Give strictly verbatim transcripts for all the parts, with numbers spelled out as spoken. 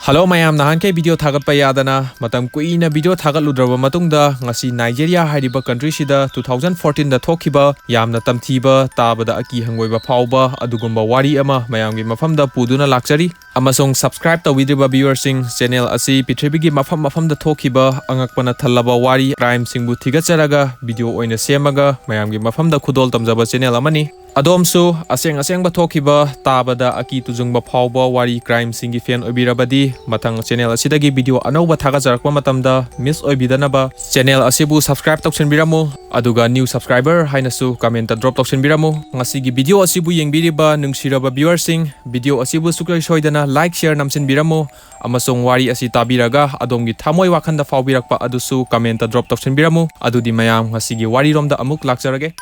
Hello ꯃꯌꯥꯝ, ꯅꯍꯥꯟꯈꯩ video ꯊꯥꯒꯠꯄ ꯌꯥꯗꯅ ꯃꯇꯝ ꯀꯨꯏꯅ ꯚꯤꯗꯤꯑꯣ ꯊꯥꯒꯠꯂꯨꯗ꯭ꯔꯕ ꯃꯇꯨꯡꯗ, ꯉꯁꯤ ꯅꯥꯏꯖꯦꯔꯤꯌꯥ ꯍꯥꯏꯔꯤꯕ ꯀꯟꯇ꯭ꯔꯤꯁꯤꯗ two thousand fourteen ꯗ ꯊꯣꯛꯈꯤꯕ ꯌꯥꯝꯅ ꯇꯝꯊꯤꯕ, ꯇꯥꯕꯗ ꯑꯀꯤ ꯍꯪꯒꯣꯏꯕ ꯐꯥꯎꯕ ꯑꯗꯨꯒꯨꯝꯕ ꯋꯥꯔꯤ ꯑꯃ ꯃꯌꯥꯝꯒꯤ ꯃꯐꯝꯗ ꯄꯨꯗꯨꯅ ꯂꯥꯛꯆꯔꯤ꯫ ꯑꯃꯁꯨꯡ subscribe ꯇꯧꯕꯤꯗ꯭ꯔꯤꯕ viewerꯁꯤꯡ, channel ꯑꯁꯤ ꯄ꯭ꯔꯤꯊꯤꯕꯤꯒꯤ ꯃꯐꯝ ꯃꯐꯝꯗ ꯊꯣꯛꯈꯤꯕ ꯑꯉꯛꯄꯅ ꯊꯜꯂꯕ ꯋꯥꯔꯤ, crimeꯁꯤꯡꯕꯨ ꯊꯤꯒꯠꯆꯔꯒ ꯚꯤꯗꯤꯑꯣ ꯑꯣꯏꯅ ꯁꯦꯝꯃꯒ ꯃꯌꯥꯝꯒꯤ ꯃꯐꯝꯗ ꯈꯨꯗꯣꯜ ꯇꯝꯖꯕ channel ꯑꯃꯅꯤ꯫ ꯑꯗꯣꯝꯁꯨ ꯑꯁꯦꯡ ꯑꯁꯦꯡꯕ ꯊꯣꯛꯈꯤꯕ, ꯇꯥꯕꯗ ꯑꯀꯤ ꯇꯨꯖꯨꯡꯕ ꯐꯥꯎꯕ ꯋꯥꯔꯤ, crimeꯁꯤꯡꯒꯤ fan ꯑꯣꯏꯕꯤꯔꯕꯗꯤ, ꯃꯊꯪ channel ꯑꯁꯤꯗꯒꯤ ꯚꯤꯗꯤꯑꯣ ꯑꯅꯧꯕ ꯊꯥꯒꯠꯆꯔꯛꯄ ꯃꯇꯝꯗ miss ꯑꯣꯏꯕꯤꯗꯅꯕ channel ꯑꯁꯤꯕꯨ subscribe ꯇꯧꯁꯤꯟꯕꯤꯔꯝꯃꯨ, ꯑꯗꯨꯒ new subscriber ꯍꯥꯏꯅꯁꯨ comment drop ꯇꯧꯁꯤꯟꯕꯤꯔꯝꯃꯨ꯫ ꯉꯁꯤꯒꯤ ꯚꯤꯗꯤꯑꯣ ꯑꯁꯤꯕꯨ ꯌꯦꯡꯕꯤꯔꯤꯕ ꯅꯨꯡꯁꯤꯔꯕ viewerꯁꯤꯡ, ꯚꯤꯗꯤꯑꯣ ꯑꯁꯤꯕꯨ ꯁꯨꯡꯁꯣꯏ ꯁꯣꯏꯗꯅ like, share ꯅꯝꯁꯤꯟꯕꯤꯔꯝꯃꯨ, ꯑꯃꯁꯨꯡ ꯋꯥꯔꯤ ꯑꯁꯤ ꯇꯥꯕꯤꯔꯒ ꯑꯗꯣꯝꯒꯤ ꯊꯃꯣꯏ ꯋꯥꯈꯜꯗ ꯐꯥꯎꯕꯤꯔꯛꯄ ꯑꯗꯨꯁꯨ comment drop ꯇꯧꯁꯤꯟꯕꯤꯔꯝꯃꯨ꯫ ꯑꯗꯨꯗꯤ ꯃꯌꯥꯝ, ꯉꯁꯤꯒꯤ ꯋꯥꯔꯤꯔꯣꯝꯗ ꯑꯃꯨꯛ ꯂꯥꯛꯆꯔꯒꯦ꯫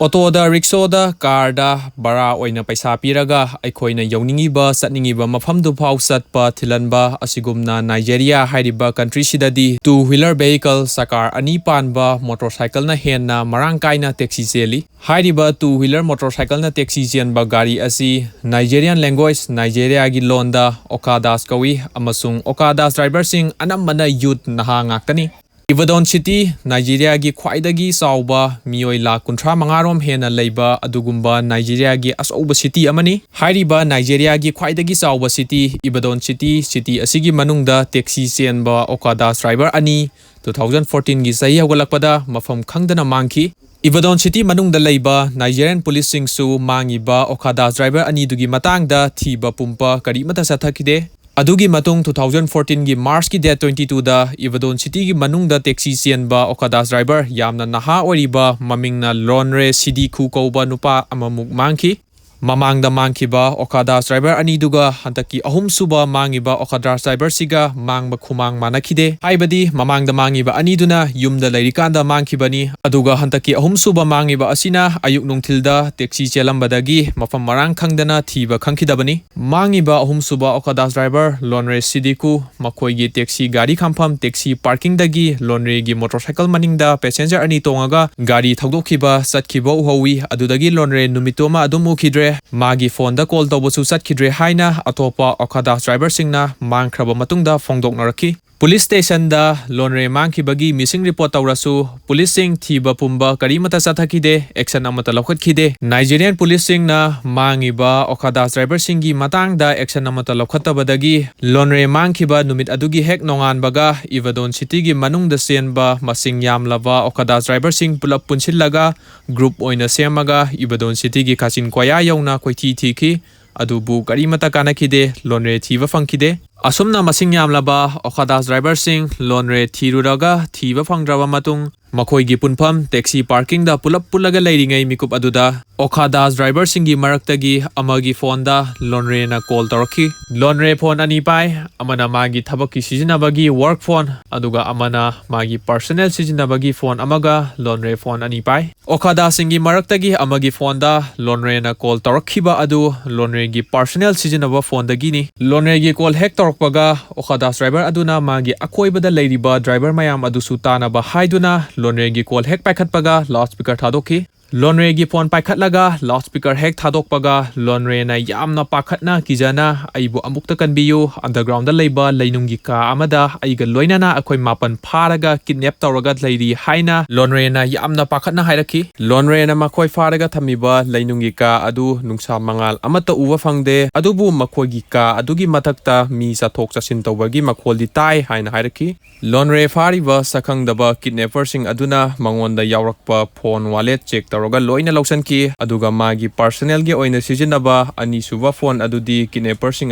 ꯑꯣꯇꯣꯗ, ꯔꯤꯛꯁꯣꯗ, ꯀꯥꯔꯗ ꯚꯔꯥ ꯑꯣꯏꯅ ꯄꯩꯁꯥ ꯄꯤꯔꯒ ꯑꯩꯈꯣꯏꯅ ꯌꯧꯅꯤꯡꯉꯤꯕ, ꯆꯠꯅꯤꯡꯉꯤꯕ ꯃꯐꯝꯗꯨ ꯐꯥꯎ ꯆꯠꯄ, ꯊꯤꯜꯍꯟꯕ, ꯑꯁꯤꯒꯨꯝꯅ ꯅꯥꯏꯖꯦꯔꯤꯌꯥ ꯍꯥꯏꯔꯤꯕ ꯀꯟꯇ꯭ꯔꯤꯁꯤꯗꯗꯤ two wheeler vehicle, ꯆꯀꯥꯔ ꯑꯅꯤ ꯄꯥꯟꯕ ꯃꯣꯇꯣꯔꯁꯥꯏꯀꯜꯅ ꯍꯦꯟꯅ ꯃꯔꯥꯡ ꯀꯥꯏꯅ ꯇꯦꯛꯁꯤ ꯆꯦꯜꯂꯤ꯫ ꯍꯥꯏꯔꯤꯕ two wheeler ꯃꯣꯇꯣꯔꯁꯥꯏꯀꯜꯅ ꯇꯦꯛꯁꯤ ꯆꯦꯟꯕ ꯒꯥꯔꯤ ꯑꯁꯤ ꯅꯥꯏꯖꯦꯔꯤꯌꯥꯟ language, ꯅꯥꯏꯖꯦꯔꯤꯌꯥꯒꯤ ꯂꯣꯟꯗ ꯑꯣꯀꯥꯗꯥꯁ ꯀꯧꯏ, ꯑꯃꯁꯨꯡ ꯑꯣꯀꯥꯗꯥꯁ driverꯁꯤꯡ ꯑꯅꯝꯕꯅ youth, ꯅꯍꯥ ꯉꯥꯛꯇꯅꯤ꯫ ꯏꯕꯥꯗꯣꯟ city, ꯅꯥꯏꯖꯦꯔꯤꯌꯥꯒꯤ ꯈ꯭ꯋꯥꯏꯗꯒꯤ ꯆꯥꯎꯕ, ꯃꯤꯑꯣꯏ ꯂꯥꯈ ꯀꯨꯟꯊ꯭ꯔꯥ ꯃꯉꯥ ꯔꯣꯝ ꯍꯦꯟꯅ ꯂꯩꯕ ꯑꯗꯨꯒꯨꯝꯕ ꯅꯥꯏꯖꯦꯔꯤꯌꯥꯒꯤ ꯑꯆꯧꯕ city ꯑꯃꯅꯤ꯫ ꯍꯥꯏꯔꯤꯕ ꯅꯥꯏꯖꯦꯔꯤꯌꯥꯒꯤ ꯈ꯭ꯋꯥꯏꯗꯒꯤ ꯆꯥꯎꯕ city, ꯏꯕꯥꯗꯣꯟ city, city ꯑꯁꯤꯒꯤ ꯃꯅꯨꯡꯗ ꯇꯦꯛꯁꯤ ꯆꯦꯟꯕ ꯑꯣꯀꯥꯗꯥꯁ driver ꯑꯅꯤ two thousand fourteenꯒꯤ ꯆꯍꯤ ꯍꯧꯒꯠꯂꯛꯄꯗ ꯃꯐꯝ ꯈꯪꯗꯅ ꯃꯥꯡꯈꯤ꯫ ꯏꯕꯥꯗꯣꯟ city ꯃꯅꯨꯡꯗ ꯂꯩꯕ ꯅꯥꯏꯖꯦꯔꯤꯌꯥꯟ ꯄꯨꯂꯤꯁꯁꯤꯡꯁꯨ ꯃꯥꯡꯉꯤꯕ ꯑꯣꯀꯥꯗꯥꯁ driver ꯑꯅꯤꯗꯨꯒꯤ ꯃꯇꯥꯡꯗ ꯊꯤꯕ ꯄꯨꯝꯕ ꯀꯔꯤꯃꯠꯇ ꯆꯠꯊꯈꯤꯗꯦ꯫ ꯑꯗꯨꯒꯤ ꯃꯇꯨꯡ two thousand fourteenꯒꯤ Marchꯀꯤ date twenty twoꯗ ꯏꯕꯥꯗꯣꯟ cityꯒꯤ ꯃꯅꯨꯡꯗ ꯇꯦꯛꯁꯤ ꯆꯦꯟꯕ ꯑꯣꯀꯥꯗꯥꯁ driver, ꯌꯥꯝꯅ ꯅꯍꯥ ꯑꯣꯏꯔꯤꯕ, ꯃꯃꯤꯡꯅ ꯂꯣꯟꯔꯦ ꯁꯤꯗꯤꯈꯨ ꯀꯧꯕ ꯅꯨꯄꯥ ꯑꯃꯃꯨꯛ ꯃꯥꯡꯈꯤ꯫ ꯃꯃꯥꯡꯗ ꯃꯥꯡꯈꯤꯕ ꯑꯣꯀꯥꯗꯥꯁ driver ꯑꯅꯤꯗꯨꯒ ꯍꯟꯗꯛꯀꯤ ꯑꯍꯨꯝꯁꯨꯕ ꯃꯥꯡꯉꯤꯕ ꯑꯣꯀꯥꯗꯥꯁ driverꯁꯤꯒ ꯃꯥꯡꯕ ꯈꯨꯃꯥꯡ ꯃꯥꯟꯅꯈꯤꯗꯦ꯫ ꯍꯥꯏꯕꯗꯤ ꯃꯃꯥꯡꯗ ꯃꯥꯡꯉꯤꯕ ꯑꯅꯤꯗꯨꯅ ꯌꯨꯝꯗ ꯂꯩꯔꯤꯀꯥꯟꯗ ꯃꯥꯡꯈꯤꯕꯅꯤ, ꯑꯗꯨꯒ ꯍꯟꯗꯛꯀꯤ ꯑꯍꯨꯝꯁꯨꯕ ꯃꯥꯡꯉꯤꯕ ꯑꯁꯤꯅ ꯑꯌꯨꯛ ꯅꯨꯡꯊꯤꯜꯗ ꯇꯦꯛꯁꯤ ꯆꯦꯜꯂꯝꯕꯗꯒꯤ ꯃꯐꯝ ꯃꯔꯥꯡ ꯈꯪꯗꯅ ꯊꯤꯕ ꯈꯪꯈꯤꯗꯕꯅꯤ꯫ ꯃꯥꯡꯉꯤꯕ ꯑꯍꯨꯝꯁꯨꯕ ꯑꯣꯀꯥꯗꯥꯁ driver ꯂꯣꯟꯔꯦ ꯁꯤꯗꯤꯀꯨ, ꯃꯈꯣꯏꯒꯤ ꯇꯦꯛꯁꯤ ꯒꯥꯔꯤ ꯈꯥꯝꯐꯝ ꯇꯦꯛꯁꯤ parkingꯗꯒꯤ ꯂꯣꯟꯔꯦꯒꯤ ꯃꯣꯇꯣꯔꯁꯥꯏꯀꯜ ꯃꯅꯤꯡꯗ passenger ꯑꯅꯤ ꯇꯣꯡꯉꯒ ꯒꯥꯔꯤ ꯊꯧꯗꯣꯛꯈꯤꯕ ꯆꯠꯈꯤꯕ ꯎꯍꯧꯏ꯫ ꯑꯗꯨꯗꯒꯤ ꯂꯣꯟꯔꯦ ꯅꯨꯃꯤꯠꯇꯨꯃ ꯑꯗꯨꯝ ꯎꯈꯤꯗ꯭ꯔꯦ꯫ ꯃꯥꯒꯤ ꯐꯣꯟꯗ ꯀꯣꯜ ꯇꯧꯕꯁꯨ ꯆꯠꯈꯤꯗ꯭ꯔꯦ ꯍꯥꯏꯅ ꯑꯇꯣꯞꯄ ꯑꯣꯈꯥꯗꯥꯁ ꯗ꯭ꯔꯥꯏꯚꯔꯁꯤꯡꯅ ꯃꯥꯡꯈ꯭ꯔꯕ ꯃꯇꯨꯡꯗ ꯐꯣꯡꯗꯣꯛꯅꯔꯛꯈꯤ꯫ ꯄꯨꯂꯤꯁ ꯁ꯭ꯇꯦꯁꯟꯗ ꯂꯣꯟꯔꯦ ꯃꯥꯡꯈꯤꯕꯒꯤ ꯃꯤꯁꯤꯡ ꯔꯤꯄꯣꯔꯠ ꯇꯧꯔꯁꯨ, ꯄꯨꯂꯤꯁꯁꯤꯡ ꯊꯤꯕ ꯄꯨꯝꯕ ꯀꯔꯤꯃꯠꯇ ꯆꯠꯊꯈꯤꯗꯦ, ꯑꯦꯛꯁꯟ ꯑꯃꯠꯇ ꯂꯧꯈꯠꯈꯤꯗꯦ꯫ ꯅꯥꯏꯖꯦꯔꯤꯌꯥꯟ ꯄꯨꯂꯤꯁꯁꯤꯡꯅ ꯃꯥꯡꯉꯤꯕ ꯑꯣꯈꯥꯗꯥꯁ ꯗ꯭ꯔꯥꯏꯚꯔꯁꯤꯡꯒꯤ ꯃꯇꯥꯡꯗ ꯑꯦꯛꯁꯟ ꯑꯃꯠꯇ ꯂꯧꯈꯠꯇꯕꯗꯒꯤ ꯂꯣꯟꯔꯦ ꯃꯥꯡꯈꯤꯕ ꯅꯨꯃꯤꯠ ꯑꯗꯨꯒꯤ ꯍꯦꯛ ꯅꯣꯡꯉꯥꯟꯕꯒ ꯏꯕꯥꯗꯣꯟ ꯁꯤꯇꯤꯒꯤ ꯃꯅꯨꯡꯗ ꯆꯦꯟꯕ ꯃꯁꯤꯡ ꯌꯥꯝꯂꯕ ꯑꯣꯈꯥꯗꯥꯁ ꯗ꯭ꯔꯥꯏꯚꯔꯁꯤꯡ ꯄꯨꯂꯞ ꯄꯨꯟꯁꯤꯜꯂꯒ ꯒ꯭ꯔꯨꯞ ꯑꯣꯏꯅ ꯁꯦꯝꯃꯒ ꯏꯕꯥꯗꯣꯟ ꯁꯤꯇꯤꯒꯤ ꯀꯥꯆꯤꯟ ꯀꯣꯌꯥ ꯌꯧꯅ ꯀꯣꯏꯊꯤ ꯊꯤꯈꯤ꯫ ꯑꯗꯨꯕꯨ ꯀꯔꯤꯃꯠꯇ ꯀꯥꯟꯅꯈꯤꯗꯦ, ꯂꯣꯟꯔꯦ ꯊꯤꯕ ꯐꯪꯈꯤꯗꯦ꯫ ꯑꯁꯨꯝꯅ ꯃꯁꯤꯡ ꯌꯥꯝꯂꯕ ꯑꯣꯈꯥꯗꯥꯁ ꯗ꯭ꯔꯥꯏꯚꯔꯁꯤꯡ ꯂꯣꯟꯔꯦ ꯊꯤꯔꯨꯔꯒ ꯊꯤꯕ ꯐꯪꯗ꯭ꯔꯕ ꯃꯇꯨꯡ, ꯃꯈꯣꯏꯒꯤ ꯄꯨꯟꯐꯝ ꯇꯦꯛꯁꯤ ꯄꯥꯔꯀꯤꯡꯗ ꯄꯨꯂꯞ ꯄꯨꯜꯂꯒ ꯂꯩꯔꯤꯉꯩ ꯃꯤꯀꯨꯞ ꯑꯗꯨꯗ ꯑꯣꯈꯥꯗꯥꯁ ꯗ꯭ꯔꯥꯏꯚꯔꯁꯤꯡꯒꯤ ꯃꯔꯛꯇꯒꯤ ꯑꯃꯒꯤ ꯐꯣꯟꯗ ꯂꯣꯟꯔꯦꯅ ꯀꯣꯜ ꯇꯧꯔꯛꯈꯤ꯫ ꯂꯣꯟꯔꯦ ꯐꯣꯟ ꯑꯅꯤ ꯄꯥꯏ, ꯑꯃꯅ ꯃꯥꯒꯤ ꯊꯕꯛꯀꯤ ꯁꯤꯖꯤꯟꯅꯕꯒꯤ ꯋꯥꯔꯛ ꯐꯣꯟ, ꯑꯗꯨꯒ ꯑꯃꯅ ꯃꯥꯒꯤ ꯄꯔꯁꯣꯅꯦꯜ ꯁꯤꯖꯤꯟꯅꯕꯒꯤ ꯐꯣꯟ ꯑꯃꯒ ꯂꯣꯟꯔꯦ ꯐꯣꯟ ꯑꯅꯤ ꯄꯥꯏ꯫ ꯑꯣꯈꯥꯗꯥꯁꯤꯡꯒꯤ ꯃꯔꯛꯇꯒꯤ ꯑꯃꯒꯤ ꯐꯣꯟꯗ ꯂꯣꯟꯔꯦꯅ ꯀꯣꯜ ꯇꯧꯔꯛꯈꯤꯕ ꯑꯗꯨ ꯂꯣꯟꯔꯦꯒꯤ ꯄꯔꯁꯣꯅꯦꯜ ꯁꯤꯖꯤꯟꯅꯕ ꯐꯣꯟꯗꯒꯤꯅꯤ꯫ ꯂꯣꯟꯔꯦꯒꯤ ꯀꯣꯜ ꯍꯦꯛ ꯇꯧꯔꯛꯄꯒ ꯑꯣꯈꯥꯗꯥꯁ ꯗ꯭ꯔꯥꯏꯚꯔ ꯑꯗꯨꯅ ꯃꯥꯒꯤ ꯑꯀꯣꯏꯕꯗ ꯂꯩꯔꯤꯕ ꯗ꯭ꯔꯥꯏꯚꯔ ꯃꯌꯥꯝ ꯑꯗꯨꯁꯨ ꯇꯥꯅꯕ ꯍꯥꯏꯗꯨꯅ ꯂꯣꯟꯔꯦꯒꯤ ꯀꯣꯜ ꯍꯦꯛ ꯄꯥꯏꯈꯠꯄꯒ ꯂꯥꯎꯠ ꯁ꯭ꯄꯤꯀꯔ ꯊꯥꯗꯣꯛꯈꯤ꯫ ꯂꯣꯟꯔꯦꯒꯤ ꯐꯣꯟ ꯄꯥꯏꯈꯠꯂꯒ ꯂꯥꯎꯠ ꯁ꯭ꯄꯤꯀꯔ ꯍꯦꯛ ꯊꯥꯗꯣꯛꯄꯒ ꯂꯣꯟꯔꯦꯅ ꯌꯥꯝꯅ ꯄꯥꯈꯠꯅ ꯀꯤꯖꯅ "ꯑꯩꯕꯨ ꯑꯃꯨꯛꯇ ꯀꯟꯕꯤꯌꯨ, ꯑꯟꯗꯔꯒ꯭ꯔꯥꯎꯟꯗ ꯂꯩꯕ ꯂꯩꯅꯨꯡꯒꯤ ꯀꯥ ꯑꯃꯗ ꯑꯩꯒ ꯂꯣꯏꯅꯅ ꯑꯩꯈꯣꯏ ꯃꯥꯄꯟ ꯐꯥꯔꯒ ꯀꯤꯗꯅꯦꯞ ꯇꯧꯔꯒ ꯂꯩꯔꯤ" ꯍꯥꯏꯅ ꯂꯣꯟꯔꯦꯅ ꯌꯥꯝꯅ ꯄꯥꯈꯠꯅ ꯍꯥꯏꯔꯛꯈꯤ꯫ ꯂꯣꯟꯔꯦꯅ ꯃꯈꯣꯏ ꯐꯥꯔꯒ ꯊꯝꯃꯤꯕ ꯂꯩꯅꯨꯡꯒꯤ ꯀꯥ ꯑꯗꯨ ꯅꯨꯡꯁꯥ ꯃꯉꯥꯜ ꯑꯃꯠꯇ ꯎꯕ ꯐꯪꯗꯦ, ꯑꯗꯨꯕꯨ ꯃꯈꯣꯏꯒꯤ ꯀꯥ ꯑꯗꯨꯒꯤ ꯃꯊꯛꯇ ꯃꯤ ꯆꯠꯊꯣꯛ ꯆꯠꯁꯤꯟ ꯇꯧꯕꯒꯤ ꯃꯈꯣꯜꯗꯤ ꯇꯥꯏ ꯍꯥꯏꯅ ꯍꯥꯏꯔꯛꯈꯤ꯫ ꯂꯣꯟꯔꯦ ꯐꯥꯔꯤꯕ ꯁꯛꯈꯪꯗꯕ ꯀꯤꯗꯅꯦꯄꯔꯁꯤꯡ ꯑꯗꯨꯅ ꯃꯉꯣꯟꯗ ꯌꯥꯎꯔꯛꯄ ꯐꯣꯟ ꯋꯥꯂꯦꯠ ꯆꯦꯛ ꯇꯧꯔꯒ ꯂꯣꯏꯅ ꯂꯧꯁꯤꯟꯈꯤ, ꯑꯗꯨꯒ ꯃꯥꯒꯤ ꯄꯔꯁꯣꯅꯦꯜꯒꯤ ꯑꯣꯏꯅ ꯁꯤꯖꯤꯟꯅꯕ ꯑꯅꯤꯁꯨꯕ ꯐꯣꯟ ꯑꯗꯨꯗꯤ ꯀꯤꯗꯅꯦꯄꯔꯁꯤꯡ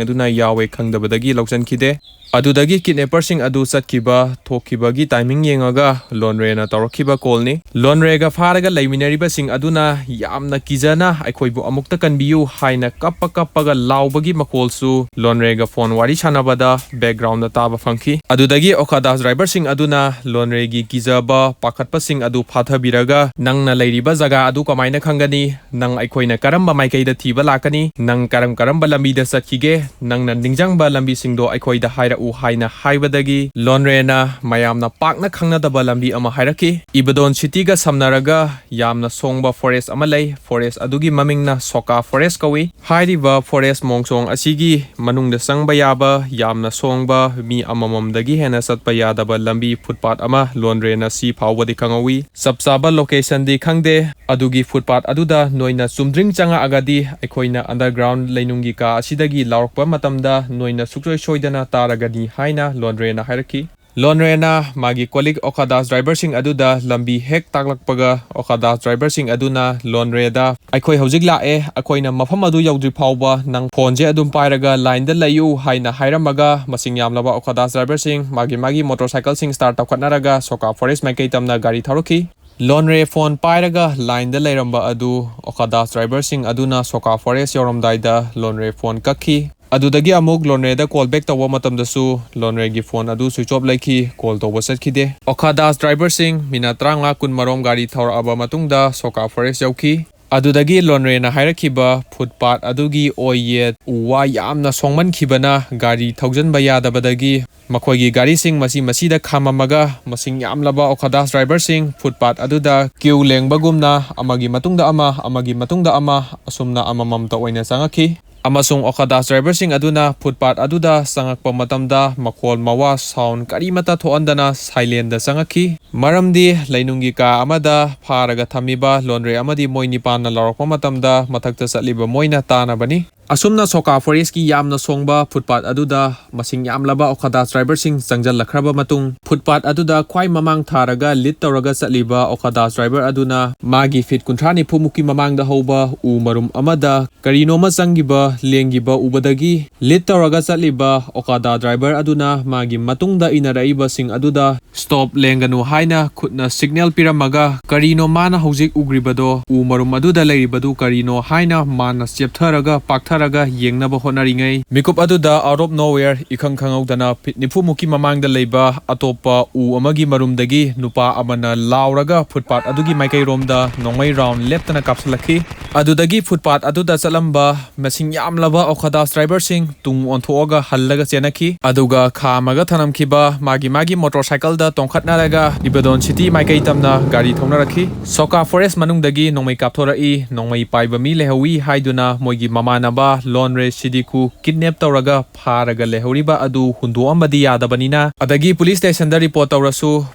ꯑꯗꯨꯅ ꯌꯥꯎꯋꯦ ꯈꯪꯗꯕꯗꯒꯤ ꯂꯧꯁꯤꯟꯈꯤꯗꯦ꯫ ꯑꯗꯨꯗꯒꯤ ꯀꯤꯗꯅꯦꯄꯔꯁꯤꯡ ꯑꯗꯨ ꯆꯠꯈꯤꯕ ꯊꯣꯛꯈꯤꯕꯒꯤ ꯇꯥꯏꯃꯤꯡ ꯌꯦꯡꯉꯒ ꯂꯣꯟꯔꯦꯅ ꯇꯧꯔꯛꯈꯤꯕ ꯀꯣꯜꯅꯤ꯫ ꯂꯣꯟꯔꯦꯒ ꯐꯥꯔꯒ ꯂꯩꯃꯤꯟꯅꯔꯤꯕꯁꯤꯡ ꯑꯗꯨꯅ ꯌꯥꯝꯅ ꯀꯤꯖꯅ "ꯑꯩꯈꯣꯏꯕꯨ ꯑꯃꯨꯛꯇ ꯀꯟꯕꯤꯌꯨ" ꯍꯥꯏꯅ ꯀꯞꯄ ꯀꯞꯄꯒ ꯂꯥꯎꯕꯒꯤ ꯃꯈꯣꯜꯁꯨ ꯂꯣꯟꯔꯦꯒ ꯐꯣꯟ ꯋꯥꯔꯤ ꯁꯥꯟꯅꯕꯗ ꯕꯦꯛꯒ꯭ꯔꯥꯎꯟꯗ ꯇꯥꯕ ꯐꯪꯈꯤ꯫ ꯑꯗꯨꯗꯒꯤ ꯑꯣꯈꯥꯗꯥꯁ ꯗ꯭ꯔꯥꯏꯚꯔꯁꯤꯡ ꯑꯗꯨꯅ ꯂꯣꯟꯔꯦꯒꯤ ꯀꯤꯖꯕ ꯄꯥꯈꯠꯄꯁꯤꯡ ꯑꯗꯨ ꯐꯥꯊꯕꯤꯔꯒ, "ꯅꯪꯅ ꯂꯩꯔꯤꯕ ꯖꯒꯥ ꯑꯗꯨ ꯀꯃꯥꯏꯅ ꯈꯪꯒꯅꯤ? ꯅꯪ ꯑꯩꯈꯣꯏꯅ ꯀꯔꯝꯕ ꯃꯥꯏꯀꯩꯗ ꯊꯤꯕ ꯂꯥꯛꯀꯅꯤ? ꯅꯪ ꯀꯔꯝ ꯀꯔꯝꯕ ꯂꯝꯕꯤꯗ ꯆꯠꯈꯤꯒꯦ? ꯅꯪꯅ ꯅꯤꯡꯁꯤꯡꯕ ꯂꯝꯕꯤꯁꯤꯡꯗꯣ ꯑꯩꯈꯣꯏꯗ ꯍꯥꯏꯔꯛꯎ" ꯎ ꯍꯥꯏꯅ ꯍꯥꯏꯕꯗꯒꯤ ꯂꯣꯟꯔꯦꯅ ꯃꯌꯥꯝꯅ ꯄꯥꯛꯅ ꯈꯪꯅꯗꯕ ꯂꯝꯕꯤ ꯑꯃ ꯍꯥꯏꯔꯛꯈꯤ꯫ ꯏꯕꯗꯣꯟ ꯁꯤꯇꯤꯒ ꯁꯝꯅꯔꯒ ꯌꯥꯝꯅ ꯁꯣꯡꯕ ꯐꯣꯔꯦꯁ ꯑꯃ ꯂꯩ꯫ ꯐꯣꯔꯦꯁ ꯑꯗꯨꯒꯤ ꯃꯃꯤꯡꯅ ꯁꯣꯀꯥ ꯐꯣꯔꯦꯁ ꯀꯧꯏ꯫ ꯍꯥꯏꯔꯤꯕ ꯐꯣꯔꯦꯁ ꯃꯣꯡꯁꯣꯡ ꯑꯁꯤꯒꯤ ꯃꯅꯨꯡꯗ ꯆꯪꯕ ꯌꯥꯕ ꯌꯥꯝꯅ ꯁꯣꯡꯕ, ꯃꯤ ꯑꯃꯃꯝꯗꯒꯤ ꯍꯦꯟꯅ ꯆꯠꯄ ꯌꯥꯗꯕ ꯂꯝꯕꯤ ꯐꯨꯠꯄꯥꯠ ꯑꯃ ꯂꯣꯟꯔꯦꯅ ꯁꯤ ꯐꯥꯎꯕꯗꯤ ꯈꯪꯍꯧꯋꯤ꯫ ꯆꯞ ꯆꯥꯕ ꯂꯣꯀꯦꯁꯟꯗꯤ ꯈꯪꯗꯦ꯫ ꯑꯗꯨꯒꯤ ꯐꯨꯠꯄꯥꯠ ꯑꯗꯨꯗ ꯅꯣꯏꯅ ꯆꯨꯝꯗ꯭ꯔꯤꯡ ꯆꯪꯉꯛꯑꯒꯗꯤ ꯑꯩꯈꯣꯏꯅ ꯑꯟꯗꯔꯒ꯭ꯔꯥꯎꯟ ꯂꯩꯅꯨꯡꯒꯤ ꯀꯥ ꯑꯁꯤꯗꯒꯤ ꯂꯥꯎꯔꯛꯄ ꯃꯇꯝꯗ ꯅꯣꯏꯅ ꯁꯨꯡꯁꯣꯏ ꯁꯣꯏꯗꯅ ꯇꯥꯔꯒꯅꯤ ꯍꯥꯏꯅ ꯂꯣꯟꯔꯦꯅ ꯍꯥꯏꯔꯛꯈꯤ꯫ ꯂꯣꯟꯔꯦꯅ ꯃꯥꯒꯤ ꯀꯣꯂꯤꯛ ꯑꯣꯀꯥꯗꯥꯁ ꯗ꯭ꯔꯥꯏꯚꯔꯁꯤꯡ ꯑꯗꯨꯗ ꯂꯝꯕꯤ ꯍꯦꯛ ꯇꯥꯛꯂꯛꯄꯒ ꯑꯣꯀꯥꯗꯥꯁ ꯗ꯭ꯔꯥꯏꯚꯔꯁꯤꯡ ꯑꯗꯨꯅ ꯂꯣꯟꯔꯦꯗ, "ꯑꯩꯈꯣꯏ ꯍꯧꯖꯤꯛ ꯂꯥꯛꯑꯦ, ꯑꯩꯈꯣꯏꯅ ꯃꯐꯝ ꯑꯗꯨ ꯌꯧꯗ꯭ꯔꯤ ꯐꯥꯎꯕ ꯅꯪ ꯐꯣꯟꯁꯦ ꯑꯗꯨꯝ ꯄꯥꯏꯔꯒ ꯂꯥꯏꯟꯗ ꯂꯩꯌꯨ" ꯍꯥꯏꯅ ꯍꯥꯏꯔꯝꯃꯒ ꯃꯁꯤꯡ ꯌꯥꯝꯂꯕ ꯑꯣꯀꯥꯗꯥꯁ ꯗ꯭ꯔꯥꯏꯚꯔꯁꯤꯡ ꯃꯥꯒꯤ ꯃꯥꯒꯤ ꯃꯣꯇꯣꯔ ꯁꯥꯏꯀꯜꯁꯤꯡ ꯁ꯭ꯇꯥꯔꯠ ꯇꯧꯈꯠꯅꯔꯒ ꯁꯣꯀꯥ ꯐꯣꯔꯦꯁ ꯃꯥꯏꯀꯩ ꯇꯝꯅ ꯒꯥꯔꯤ ꯊꯧꯔꯛꯈꯤ꯫ ꯂꯣꯟꯔꯦ ꯐꯣꯟ ꯄꯥꯏꯔꯒ ꯂꯥꯏꯟꯗ ꯂꯩꯔꯝꯕ ꯑꯗꯨ ꯑꯣꯀꯥꯗꯥꯁ ꯗ꯭ꯔꯥꯏꯚꯔꯁꯤꯡ ꯑꯗꯨꯅ ꯁꯣꯀꯥ ꯐꯣꯔꯦꯁ ꯌꯧꯔꯝꯗꯥꯏꯗ ꯂꯣꯟꯔꯦ ꯐꯣꯟ ꯀꯛꯈꯤ꯫ ꯑꯗꯨꯗꯒꯤ ꯑꯃꯨꯛ ꯂꯣꯟꯔꯦꯗ ꯀꯣꯜ ꯕꯦꯛ ꯇꯧꯕ ꯃꯇꯝꯗꯁꯨ ꯂꯣꯟꯔꯦꯒꯤ ꯐꯣꯟ ꯑꯗꯨ ꯁ꯭ꯋꯤꯆ ꯑꯣꯐ ꯂꯩꯈꯤ, ꯀꯣꯜ ꯇꯧꯕ ꯆꯠꯈꯤꯗꯦ꯫ ꯑꯣꯀꯥꯗꯥꯁ ꯗ꯭ꯔꯥꯏꯚꯔꯁꯤꯡ ꯃꯤꯅꯠ ꯇꯔꯥꯃꯉꯥ ꯀꯨꯟ ꯃꯔꯣꯝ ꯒꯥꯔꯤ ꯊꯧꯔꯛꯑꯕ ꯃꯇꯨꯡꯗ ꯁꯣꯀꯥ ꯐꯣꯔꯦꯁ ꯌꯧꯈꯤ꯫ ꯑꯗꯨꯗꯒꯤ ꯂꯣꯟꯔꯦꯅ ꯍꯥꯏꯔꯛꯈꯤꯕ ꯐꯨꯠꯄꯥꯠ ꯑꯗꯨꯒꯤ ꯑꯣꯏ ꯌꯦꯠ ꯎ ꯋꯥ ꯌꯥꯝꯅ ꯁꯣꯡꯃꯟꯈꯤꯕꯅ ꯒꯥꯔꯤ ꯊꯧꯖꯤꯟꯕ ꯌꯥꯗꯕꯗꯒꯤ ꯃꯈꯣꯏꯒꯤ ꯒꯥꯔꯤꯁꯤꯡ ꯃꯁꯤ ꯃꯁꯤꯗ ꯈꯥꯝꯃꯝꯃꯒ ꯃꯁꯤꯡ ꯌꯥꯝꯂꯕ ꯑꯣꯀꯥꯗꯥꯁ ꯗ꯭ꯔꯥꯏꯚꯔꯁꯤꯡ ꯐꯨꯠꯄꯥꯠ ꯑꯗꯨꯗ ꯀ꯭ꯌꯨ ꯂꯦꯡꯕꯒꯨꯝꯅ ꯑꯃꯒꯤ ꯃꯇꯨꯡꯗ ꯑꯃ, ꯑꯃꯒꯤ ꯃꯇꯨꯡꯗ ꯑꯃ ꯑꯁꯨꯝꯅ ꯑꯃꯃꯝꯇ ꯑꯣꯏꯅ ꯆꯪꯉꯛꯈꯤ꯫ ꯑꯃꯁꯨꯡ ꯑꯣꯀꯥꯗꯥꯁ ꯗ꯭ꯔꯥꯏꯚꯔꯁꯤꯡ ꯑꯗꯨꯅ ꯐꯨꯠꯄꯥꯠ ꯑꯗꯨꯗ ꯆꯪꯉꯛꯄ ꯃꯇꯝꯗ ꯃꯈꯣꯜ ꯃꯋꯥ ꯁꯥꯎꯟ ꯀꯔꯤꯃꯠꯇ ꯊꯣꯛꯍꯟꯗꯅ ꯁꯥꯏꯂꯦꯟꯗ ꯆꯪꯉꯛꯈꯤ꯫ ꯃꯔꯝꯗꯤ ꯂꯩꯅꯨꯡꯒꯤ ꯀꯥ ꯑꯃꯗ ꯐꯥꯔꯒ ꯊꯝꯃꯤꯕ ꯂꯣꯟꯔꯦ ꯑꯃꯗꯤ ꯃꯣꯏ ꯅꯤꯄꯥꯟꯅ ꯂꯥꯎꯔꯛꯄ ꯃꯇꯝꯗ ꯃꯊꯛꯇ ꯆꯠꯂꯤꯕ ꯃꯣꯏꯅ ꯇꯥꯅꯕꯅꯤ꯫ ꯑꯁꯨꯝꯅ ꯁꯣꯀꯥ ꯐꯣꯔꯦꯁꯀꯤ ꯌꯥꯝꯅ ꯁꯣꯡꯕ ꯐꯨꯠꯄꯥꯠ ꯑꯗꯨꯗ ꯃꯁꯤꯡ ꯌꯥꯝꯂꯕ ꯑꯣꯀꯥꯗꯥꯁ ꯗ꯭ꯔꯥꯏꯚꯔꯁꯤꯡ ꯆꯪꯁꯤꯜꯂꯛꯈ꯭ꯔꯕ ꯃꯇꯨꯡ, ꯐꯨꯠꯄꯥꯠ ꯑꯗꯨꯗ ꯈ꯭ꯋꯥꯏ ꯃꯃꯥꯡ ꯊꯥꯔꯒ ꯂꯤꯗ ꯇꯧꯔꯒ ꯆꯠꯂꯤꯕ ꯑꯣꯀꯥꯗꯥꯁ ꯗ꯭ꯔꯥꯏꯚꯔ ꯑꯗꯨꯅ ꯃꯥꯒꯤ ꯐꯤꯠ ꯀꯨꯟꯊ꯭ꯔꯥ ꯅꯤꯐꯨ ꯃꯨꯛꯀꯤ ꯃꯃꯥꯡꯗ ꯍꯧꯕ ꯎ ꯃꯔꯨꯝ ꯑꯃꯗ ꯀꯔꯤꯅꯣꯃ ꯆꯪꯈꯤꯕ, ꯂꯦꯡꯈꯤꯕ ꯎꯕꯗꯒꯤ ꯂꯤꯗ ꯇꯧꯔꯒ ꯆꯠꯂꯤꯕ ꯑꯣꯀꯥꯗꯥ ꯗ꯭ꯔꯥꯏꯚꯔ ꯑꯗꯨꯅ ꯃꯥꯒꯤ ꯃꯇꯨꯡꯗ ꯏꯟꯅꯔꯛꯏꯕꯁꯤꯡ ꯑꯗꯨꯗ "ꯁ꯭ꯇꯣꯞ, ꯂꯦꯡꯒꯅꯨ" ꯍꯥꯏꯅ ꯈꯨꯠꯅ ꯁꯤꯒꯅꯦꯜ ꯄꯤꯔꯝꯃꯒ, "ꯀꯔꯤꯅꯣ ꯃꯥꯅ ꯍꯧꯖꯤꯛ ꯎꯈ꯭ꯔꯤꯕꯗꯣ? ꯎ ꯃꯔꯨꯝ ꯑꯗꯨꯗ ꯂꯩꯔꯤꯕꯗꯨ ꯀꯔꯤꯅꯣ?" ꯍꯥꯏꯅ ꯃꯥꯅ ꯆꯦꯞꯊꯔꯒ ꯄꯥꯛꯊ ꯅꯠꯇ꯭ꯔꯒ ꯌꯦꯡꯅꯕ ꯍꯣꯠꯅꯔꯤꯉꯩ, ꯃꯤꯀꯨꯞ ꯑꯗꯨꯗ out of nowhere, ꯏꯈꯪ ꯈꯪꯍꯧꯗꯅ ꯐꯤꯠ ꯅꯤꯐꯨ ꯃꯨꯛꯀꯤ ꯃꯃꯥꯡꯗ ꯂꯩꯕ ꯑꯇꯣꯞꯄ ꯎ ꯑꯃꯒꯤ ꯃꯔꯨꯝꯗꯒꯤ ꯅꯨꯄꯥ ꯑꯃꯅ ꯂꯥꯎꯔꯒ ꯐꯨꯠꯄꯥꯠ ꯑꯗꯨꯒꯤ ꯃꯥꯏꯀꯩꯔꯣꯝꯗ ꯅꯣꯡꯃꯩ ꯔꯥꯎꯟ ꯂꯦꯞꯇꯅ ꯀꯥꯞꯁꯤꯜꯂꯛꯈꯤ꯫ ꯑꯗꯨꯗꯒꯤ ꯐꯨꯠꯄꯥꯠ ꯑꯗꯨꯗ ꯆꯠꯂꯝꯕ ꯃꯁꯤꯡ ꯌꯥꯝꯂꯕ ꯑꯣꯈꯥꯗꯥꯁ ꯗ꯭ꯔꯥꯏꯚꯔꯁꯤꯡ ꯇꯨꯡ ꯑꯣꯟꯊꯣꯛꯑꯒ ꯍꯜꯂꯒ ꯆꯦꯟꯅꯈꯤ꯫ ꯑꯗꯨꯒ ꯈꯥꯝꯃꯒ ꯊꯅꯝꯈꯤꯕ ꯃꯥꯒꯤ ꯃꯥꯒꯤ ꯃꯣꯇꯣꯔ ꯁꯥꯏꯀꯜꯗ ꯇꯣꯡꯈꯠꯅꯔꯒ ꯏꯕꯥꯗꯣꯟ ꯁꯤꯇꯤ ꯃꯥꯏꯀꯩ ꯇꯝꯅ ꯒꯥꯔꯤ ꯊꯧꯅꯔꯛꯈꯤ꯫ ꯁꯣꯀꯥ ꯐꯣꯔꯦꯁ ꯃꯅꯨꯡꯗꯒꯤ ꯅꯣꯡꯃꯩ ꯀꯥꯞꯊꯣꯔꯛꯏ꯫ ꯅꯣꯡꯃꯩ ꯄꯥꯏꯕ ꯃꯤ ꯂꯩꯍꯧꯏ ꯍꯥꯏꯗꯨꯅ ꯃꯣꯏꯒꯤ ꯃꯃꯥꯟꯅꯕ ꯂꯣꯟꯔꯦ ꯁꯤꯗꯤꯀꯨ ꯀꯤꯗꯅꯦꯞ ꯇꯧꯔꯒ ꯐꯥꯔꯒ ꯂꯩꯍꯧꯔꯤꯕ ꯑꯗꯨ ꯍꯨꯟꯗꯣꯛꯑꯝꯕꯗꯤ ꯌꯥꯗꯕꯅꯤꯅ, ꯑꯗꯒꯤ ꯄꯨꯂꯤꯁ ꯁ꯭ꯇꯦꯁꯟꯗ ꯔꯤꯄꯣꯔꯠ ꯇꯧꯔꯁꯨ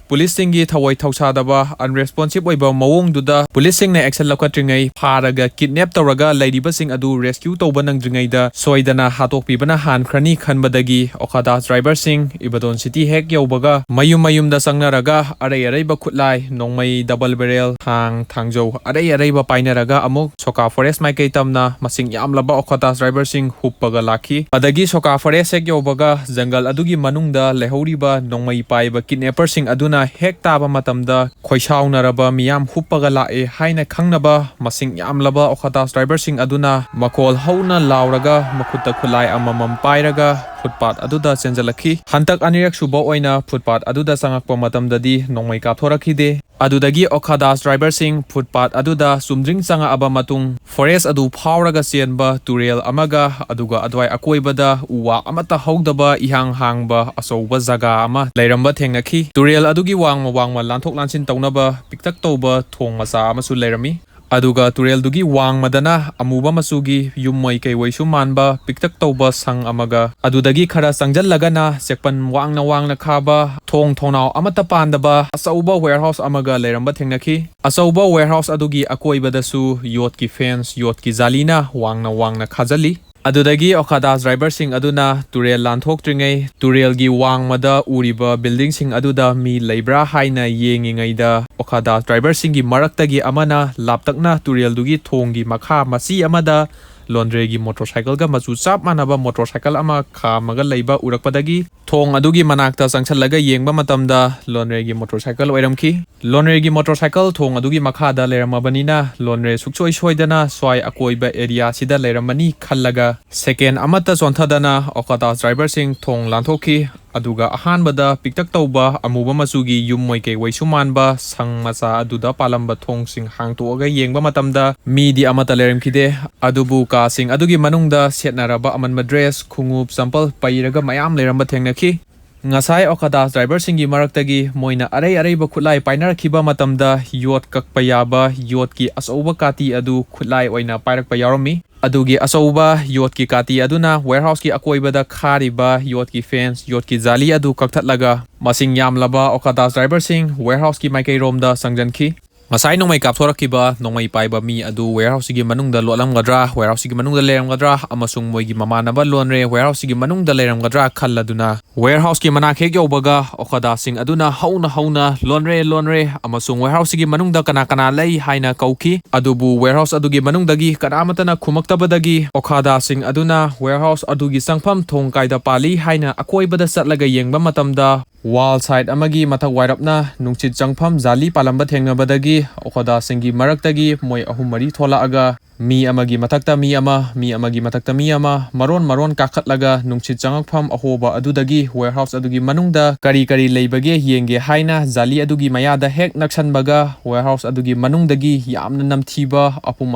ꯄꯨꯂꯤꯁꯁꯤꯡꯒꯤ ꯊꯧꯑꯣꯏ ꯊꯧꯁꯥꯗꯕ, ꯑꯟꯔꯦꯁꯄꯣꯟꯁꯤꯞ ꯑꯣꯏꯕ ꯃꯑꯣꯡꯗꯨꯗ ꯄꯨꯂꯤꯁꯁꯤꯡꯅ ꯑꯦꯛꯁꯟ ꯂꯧꯈꯠꯇ꯭ꯔꯤꯉꯩ ꯐꯥꯔꯒ ꯀꯤꯗꯅꯦꯞ ꯇꯧꯔꯒ ꯂꯩꯔꯤꯕꯁꯤꯡ ꯑꯗꯨ ꯔꯦꯁꯀ꯭ꯌꯨ ꯇꯧꯕ ꯅꯪꯗ꯭ꯔꯤꯉꯩꯗ ꯁꯣꯏꯗꯅ ꯍꯥꯠꯇꯣꯛꯄꯤꯕꯅ ꯍꯥꯟꯈ꯭ꯔꯅꯤ ꯈꯟꯕꯗꯒꯤ ꯑꯣꯀꯥꯗꯥ ꯗ꯭ꯔꯥꯏꯚꯔꯁꯤꯡ ꯏꯕꯥꯗꯣꯟ ꯁꯤꯇꯤ ꯍꯦꯛ ꯌꯧꯕꯒ ꯃꯌꯨꯝ ꯃꯌꯨꯝꯗ ꯆꯪꯅꯔꯒ ꯑꯔꯩ ꯑꯔꯩꯕ ꯈꯨꯠꯂꯥꯏ, ꯅꯣꯡꯃꯩ, ꯗꯕꯜ ꯕꯦꯔꯦꯜ, ꯊꯥꯡ, ꯊꯥꯡꯖꯧ, ꯑꯔꯩ ꯑꯔꯩꯕ ꯄꯥꯏꯅꯔꯒ ꯑꯃꯨꯛ ꯁꯣꯀꯥ ꯐꯣꯔꯦꯁ ꯃꯥꯏꯀꯩ ꯇꯝꯅ ꯃꯁꯤꯡ ꯌꯥꯝꯂꯕ ꯑꯣꯀꯥꯗꯥ ꯗ꯭ꯔꯥꯏꯚꯔꯁꯤꯡ ꯍꯨꯞꯄꯒ ꯂꯥꯛꯈꯤ꯫ ꯑꯗꯒꯤ ꯁꯣꯀꯥ ꯐꯣꯔꯦꯁ ꯍꯦꯛ ꯌꯧꯕꯒ ꯖꯪꯒꯜ ꯑꯗꯨꯒꯤ ꯃꯅꯨꯡꯗ ꯂꯩꯍꯧꯔꯤꯕ ꯅꯣꯡꯃꯩ ꯄꯥꯏꯕ ꯀꯤꯗꯅꯦꯄꯔꯁꯤꯡ ꯑꯗꯨꯅ ꯍꯦꯛ ꯇꯥꯕ ꯃꯇꯝꯗ ꯈꯣꯏꯁꯥꯎꯅꯔꯕ ꯃꯤꯌꯥꯝ ꯍꯨꯞꯄꯒ ꯂꯥꯛꯑꯦ ꯍꯥꯏꯅ ꯈꯪꯅꯕ ꯃꯁꯤꯡ ꯌꯥꯝꯂꯕ ꯑꯣꯀꯥꯗꯥꯁ ꯗ꯭ꯔꯥꯏꯚꯔꯁꯤꯡ ꯑꯗꯨꯅ ꯃꯈꯣꯜ ꯍꯧꯅ ꯂꯥꯎꯔꯒ ꯃꯈꯨꯠꯇ ꯈꯨꯠꯂꯥꯏ ꯑꯃꯃꯝ ꯄꯥꯏꯔꯒ ꯐꯨꯠꯄꯥꯠ ꯑꯗꯨꯗ ꯆꯦꯟꯖꯜꯂꯛꯈꯤ꯫ ꯍꯟꯇꯛ ꯑꯅꯤꯔꯛ ꯁꯨꯕ ꯑꯣꯏꯅ ꯐꯨꯠꯄꯥꯠ ꯑꯗꯨꯗ ꯆꯪꯉꯛꯄ ꯃꯇꯝꯗꯗꯤ ꯅꯣꯡꯃꯩ ꯀꯥꯞꯊꯣꯔꯛꯈꯤꯗꯦ꯫ ꯑꯗꯨꯗꯒꯤ ꯑꯣꯀꯥꯗꯥꯁ ꯗ꯭ꯔꯥꯏꯚꯔꯁꯤꯡ ꯐꯨꯠꯄꯥꯠ ꯑꯗꯨꯗ ꯆꯨꯝꯗ꯭ꯔꯤꯡ ꯆꯪꯉꯛꯑꯕ ꯃꯇꯨꯡ ꯐꯣꯔꯦꯁ ꯑꯗꯨ ꯐꯥꯎꯔꯒ ꯆꯦꯟꯕ ꯇꯨꯔꯦꯜ ꯑꯃꯒ ꯑꯗꯨꯒ ꯑꯗꯨꯋꯥꯏ ꯑꯀꯣꯏꯕꯗ ꯎ ꯋꯥ ꯑꯃꯠꯇ ꯍꯧꯗꯕ ꯏꯍꯥꯡ ꯍꯥꯡꯕ ꯑꯆꯧꯕ ꯖꯒꯥ ꯑꯃ ꯂꯩꯔꯝꯕ ꯊꯦꯡꯅꯈꯤ꯫ ꯇꯨꯔꯦꯜ ꯑꯗꯨꯒꯤ ꯋꯥꯡꯃ ꯋꯥꯡꯃ ꯂꯥꯟꯊꯣꯛ ꯂꯥꯟꯁꯤꯟ ꯇꯧꯅꯕ ꯄꯤꯛꯇꯛ ꯇꯧꯕ ꯊꯣꯡ ꯃꯆꯥ ꯑꯃꯁꯨ ꯂꯩꯔꯝꯃꯤ꯫ ꯑꯗꯨꯒ ꯇꯨꯔꯦꯜꯗꯨꯒꯤ ꯋꯥꯡꯃꯗꯅ ꯑꯃꯨꯕ ꯃꯆꯨꯒꯤ ꯌꯨꯝ ꯑꯣꯏ ꯀꯩ ꯑꯣꯏꯁꯨ ꯃꯥꯟꯕ ꯄꯤꯛꯇꯛ ꯇꯧꯕ ꯁꯪ ꯑꯃꯒ, ꯑꯗꯨꯗꯒꯤ ꯈꯔ ꯆꯪꯖꯜꯂꯒꯅ ꯆꯦꯛꯄꯟ ꯋꯥꯡꯅ ꯋꯥꯡꯅ ꯈꯥꯕ, ꯊꯣꯡ ꯊꯣꯡꯅꯥꯎ ꯑꯃꯠꯇ ꯄꯥꯟꯗꯕ ꯑꯆꯧꯕ ꯋꯦꯌꯔꯍꯥꯎꯁ ꯑꯃꯒ ꯂꯩꯔꯝꯕ ꯊꯦꯡꯅꯈꯤ꯫ ꯑꯆꯧꯕ ꯋꯦꯌꯔꯍꯥꯎꯁ ꯑꯗꯨꯒꯤ ꯑꯀꯣꯏꯕꯗꯁꯨ ꯌꯣꯠꯀꯤ ꯐꯦꯟꯁ, ꯌꯣꯠꯀꯤ ꯖꯥꯂꯤꯅ ꯋꯥꯡꯅ ꯋꯥꯡꯅ ꯈꯥꯖꯜꯂꯤ꯫ ꯑꯗꯨꯗꯒꯤ ꯑꯣꯀꯥꯗꯥꯁ ꯗ꯭ꯔꯥꯏꯚꯔꯁꯤꯡ ꯑꯗꯨꯅ ꯇꯨꯔꯦꯜ ꯂꯥꯟꯊꯣꯛꯇ꯭ꯔꯤꯉꯩ ꯇꯨꯔꯦꯜꯒꯤ ꯋꯥꯡꯃꯗ ꯎꯔꯤꯕ ꯕꯤꯜꯗꯤꯡꯁꯤꯡ ꯑꯗꯨꯗ ꯃꯤ ꯂꯩꯕ꯭ꯔꯥ ꯍꯥꯏꯅ ꯌꯦꯡꯉꯤꯉꯩꯗ, ꯑꯣꯀꯥꯗꯥꯁ ꯗ꯭ꯔꯥꯏꯚꯔꯁꯤꯡꯒꯤ ꯃꯔꯛꯇꯒꯤ ꯑꯃꯅ ꯂꯥꯞꯇꯛꯅ ꯇꯨꯔꯦꯜꯗꯨꯒꯤ ꯊꯣꯡꯒꯤ ꯃꯈꯥ ꯃꯆꯤ ꯑꯃꯗ ꯂꯣꯟꯗ꯭ꯔꯦꯒꯤ ꯃꯣꯇꯣꯔꯁꯥꯏꯀꯜꯒ ꯃꯆꯨ ꯆꯞ ꯃꯥꯟꯅꯕ ꯃꯣꯇꯣꯔꯁꯥꯏꯀꯜ ꯑꯃ ꯈꯥꯝꯃꯒ ꯂꯩꯕ ꯎꯔꯛꯄꯗꯒꯤ ꯊꯣꯡ ꯑꯗꯨꯒꯤ ꯃꯅꯥꯛꯇ ꯆꯪꯁꯜꯂꯒ ꯌꯦꯡꯕ ꯃꯇꯝꯗ ꯂꯣꯟꯗ꯭ꯔꯦꯒꯤ ꯃꯣꯇꯣꯔꯁꯥꯏꯀꯜ ꯑꯣꯏꯔꯝꯈꯤ꯫ ꯂꯣꯟꯗ꯭ꯔꯦꯒꯤ ꯃꯣꯇꯣꯔꯁꯥꯏꯀꯜ ꯊꯣꯡ ꯑꯗꯨꯒꯤ ꯃꯈꯥꯗ ꯂꯩꯔꯝꯃꯕꯅꯤꯅ ꯂꯣꯟꯗ꯭ꯔꯦ ꯁꯨꯛꯁꯣꯏ ꯁꯣꯏꯗꯅ ꯁ꯭ꯋꯥꯏ ꯑꯀꯣꯏꯕ ꯑꯦꯔꯤꯌꯥꯁꯤꯗ ꯂꯩꯔꯝꯃꯅꯤ ꯈꯜꯂꯒ ꯁꯦꯀꯦꯟ ꯑꯃꯠꯇ ꯆꯣꯟꯊꯗꯅ ꯑꯣꯀꯥꯗꯥꯁ ꯗ꯭ꯔꯥꯏꯚꯔꯁꯤꯡ ꯊꯣꯡ ꯂꯥꯟꯊꯣꯛꯈꯤ꯫ ꯑꯗꯨꯒ ꯑꯍꯥꯟꯕꯗ ꯄꯤꯛꯇꯛ ꯇꯧꯕ ꯑꯃꯨꯕ ꯃꯆꯨꯒꯤ ꯌꯨꯝ ꯑꯣꯏ ꯀꯩ ꯑꯣꯏꯁꯨ ꯃꯥꯟꯕ ꯁꯪ ꯃꯆꯥ ꯑꯗꯨꯗ ꯄꯥꯜꯂꯝꯕ ꯊꯣꯡꯁꯤꯡ ꯍꯥꯡꯇꯣꯛꯑꯒ ꯌꯦꯡꯕ ꯃꯇꯝꯗ ꯃꯤꯗꯤ ꯑꯃꯠꯇ ꯂꯩꯔꯝꯈꯤꯗꯦ꯫ ꯑꯗꯨꯕꯨ ꯀꯥꯁꯤꯡ ꯑꯗꯨꯒꯤ ꯃꯅꯨꯡꯗ ꯁꯦꯠꯅꯔꯕ ꯑꯃꯟꯕ ꯗ꯭ꯔꯦꯁ, ꯈꯣꯡꯎꯞ, ꯆꯝꯄꯜ ꯄꯩꯔꯒ ꯃꯌꯥꯝ ꯂꯩꯔꯝꯕ ꯊꯦꯡꯅꯈꯤ꯫ ꯉꯁꯥꯏ ꯑꯣꯀꯥꯗꯥꯁ ꯗ꯭ꯔꯥꯏꯚꯔꯁꯤꯡꯒꯤ ꯃꯔꯛꯇꯒꯤ ꯃꯣꯏꯅ ꯑꯔꯩ ꯑꯔꯩꯕ ꯈꯨꯠꯂꯥꯏ ꯄꯥꯏꯅꯔꯛꯈꯤꯕ ꯃꯇꯝꯗ ꯌꯣꯠ ꯀꯛꯄ ꯌꯥꯕ ꯌꯣꯠꯀꯤ ꯑꯆꯧꯕ ꯀꯥꯇꯤ ꯑꯗꯨ ꯈꯨꯠꯂꯥꯏ ꯑꯣꯏꯅ ꯄꯥꯏꯔꯛꯄ ꯌꯥꯎꯔꯝꯃꯤ꯫ ꯑꯗꯨꯒꯤ ꯑꯆꯧꯕ ꯌꯣꯠꯀꯤ ꯀꯥꯇꯤ ꯑꯗꯨꯅ ꯋꯦꯌꯔꯍꯥꯎꯁꯀꯤ ꯑꯀꯣꯏꯕꯗ ꯈꯥꯔꯤꯕ ꯌꯣꯠꯀꯤ ꯐꯦꯟꯁ, ꯌꯣꯠꯀꯤ ꯖꯥꯂꯤ ꯑꯗꯨ ꯀꯛꯊꯠꯂꯒ ꯃꯁꯤꯡ ꯌꯥꯝꯂꯕ ꯑꯣꯀꯥꯗꯥꯁ ꯗ꯭ꯔꯥꯏꯚꯔꯁꯤꯡ ꯋꯦꯌꯔꯍꯥꯎꯁꯀꯤ ꯃꯥꯏꯀꯩꯔꯣꯝꯗ ꯆꯪꯖꯟꯈꯤ꯫ ꯉꯁꯥꯏ ꯅꯣꯡꯃꯩ ꯀꯥꯞꯊꯣꯔꯛꯈꯤꯕ ꯅꯣꯡꯃꯩ ꯄꯥꯏꯕ ꯃꯤ ꯑꯗꯨ ꯋꯦꯌꯔꯍꯥꯎꯁꯁꯤꯒꯤ ꯃꯅꯨꯡꯗ ꯂꯣꯠꯂꯝꯒꯗ꯭ꯔꯥ, ꯋꯦꯌꯔꯍꯥꯎꯁꯁꯤꯒꯤ ꯃꯅꯨꯡꯗ ꯂꯩꯔꯝꯒꯗ꯭ꯔꯥ ꯑꯃꯁꯨꯡ ꯃꯣꯏꯒꯤ ꯃꯃꯥꯟꯅꯕ ꯂꯣꯟꯔꯦ ꯋꯦꯌꯔꯍꯥꯎꯁꯁꯤꯒꯤ ꯃꯅꯨꯡꯗ ꯂꯩꯔꯝꯒꯗ꯭ꯔꯥ ꯈꯜꯂꯗꯨꯅ ꯋꯦꯌꯔꯍꯥꯎꯁꯀꯤ ꯃꯅꯥꯛ ꯍꯦꯛ ꯌꯧꯕꯒ ꯑꯣꯀꯥꯗꯥꯁꯤꯡ ꯑꯗꯨꯅ ꯍꯧꯅ ꯍꯧꯅ "ꯂꯣꯟꯔꯦ, ꯂꯣꯟꯔꯦ" ꯑꯃꯁꯨꯡ ꯋꯦꯌꯔꯍꯥꯎꯁꯁꯤꯒꯤ ꯃꯅꯨꯡꯗ ꯀꯅꯥ ꯀꯅꯥ ꯂꯩ ꯍꯥꯏꯅ ꯀꯧꯈꯤ꯫ ꯑꯗꯨꯕꯨ ꯋꯦꯌꯔꯍꯥꯎꯁ ꯑꯗꯨꯒꯤ ꯃꯅꯨꯡꯗꯒꯤ ꯀꯅꯥꯃꯠꯇꯅ ꯈꯨꯝꯃꯛꯇꯕꯗꯒꯤ ꯑꯣꯀꯥꯗꯥꯁꯤꯡ ꯑꯗꯨꯅ ꯋꯦꯌꯔꯍꯥꯎꯁ ꯑꯗꯨꯒꯤ ꯆꯪꯐꯝ ꯊꯣꯡ ꯀꯥꯏꯗ ꯄꯥꯜꯂꯤ ꯍꯥꯏꯅ ꯑꯀꯣꯏꯕꯗ ꯆꯠꯂꯒ ꯌꯦꯡꯕ ꯃꯇꯝꯗ ꯋꯥꯜ ꯁꯥꯏꯠ ꯑꯃꯒꯤ ꯃꯊꯛ ꯋꯥꯏꯔꯞꯅ ꯅꯨꯡꯁꯤꯠ ꯆꯪꯐꯝ ꯖꯥꯂꯤ ꯄꯥꯜꯂꯝꯕ ꯊꯦꯡꯅꯕꯗꯒꯤ ꯑꯣꯀꯥꯗꯥꯁꯤꯡꯒꯤ ꯃꯔꯛꯇꯒꯤ ꯃꯣꯏ ꯑꯍꯨꯝ ꯃꯔꯤ ꯊꯣꯛꯂꯛꯑꯒ ꯃꯤ ꯑꯃꯒꯤ ꯃꯊꯛꯇ ꯃꯤ ꯑꯃ, ꯃꯤ ꯑꯃꯒꯤ ꯃꯊꯛꯇ ꯃꯤ ꯑꯃ, ꯃꯔꯣꯟ ꯃꯔꯣꯟ ꯀꯥꯈꯠꯂꯒ ꯅꯨꯡꯁꯤꯠ ꯆꯪꯉꯛꯐꯝ ꯑꯍꯣꯕ ꯑꯗꯨꯗꯒꯤ ꯋꯦꯌꯔꯍꯥꯎꯁ ꯑꯗꯨꯒꯤ ꯃꯅꯨꯡꯗ ꯀꯔꯤ ꯀꯔꯤ ꯂꯩꯕꯒꯦ ꯌꯦꯡꯒꯦ ꯍꯥꯏꯅ ꯖꯥꯂꯤ ꯑꯗꯨꯒꯤ ꯃꯌꯥꯗ ꯍꯦꯛ ꯅꯛꯁꯟꯕꯒ ꯋꯦꯌꯔꯍꯥꯎꯁ ꯑꯗꯨꯒꯤ ꯃꯅꯨꯡꯗꯒꯤ ꯌꯥꯝꯅ ꯅꯝꯊꯤꯕ ꯑꯄꯨꯝ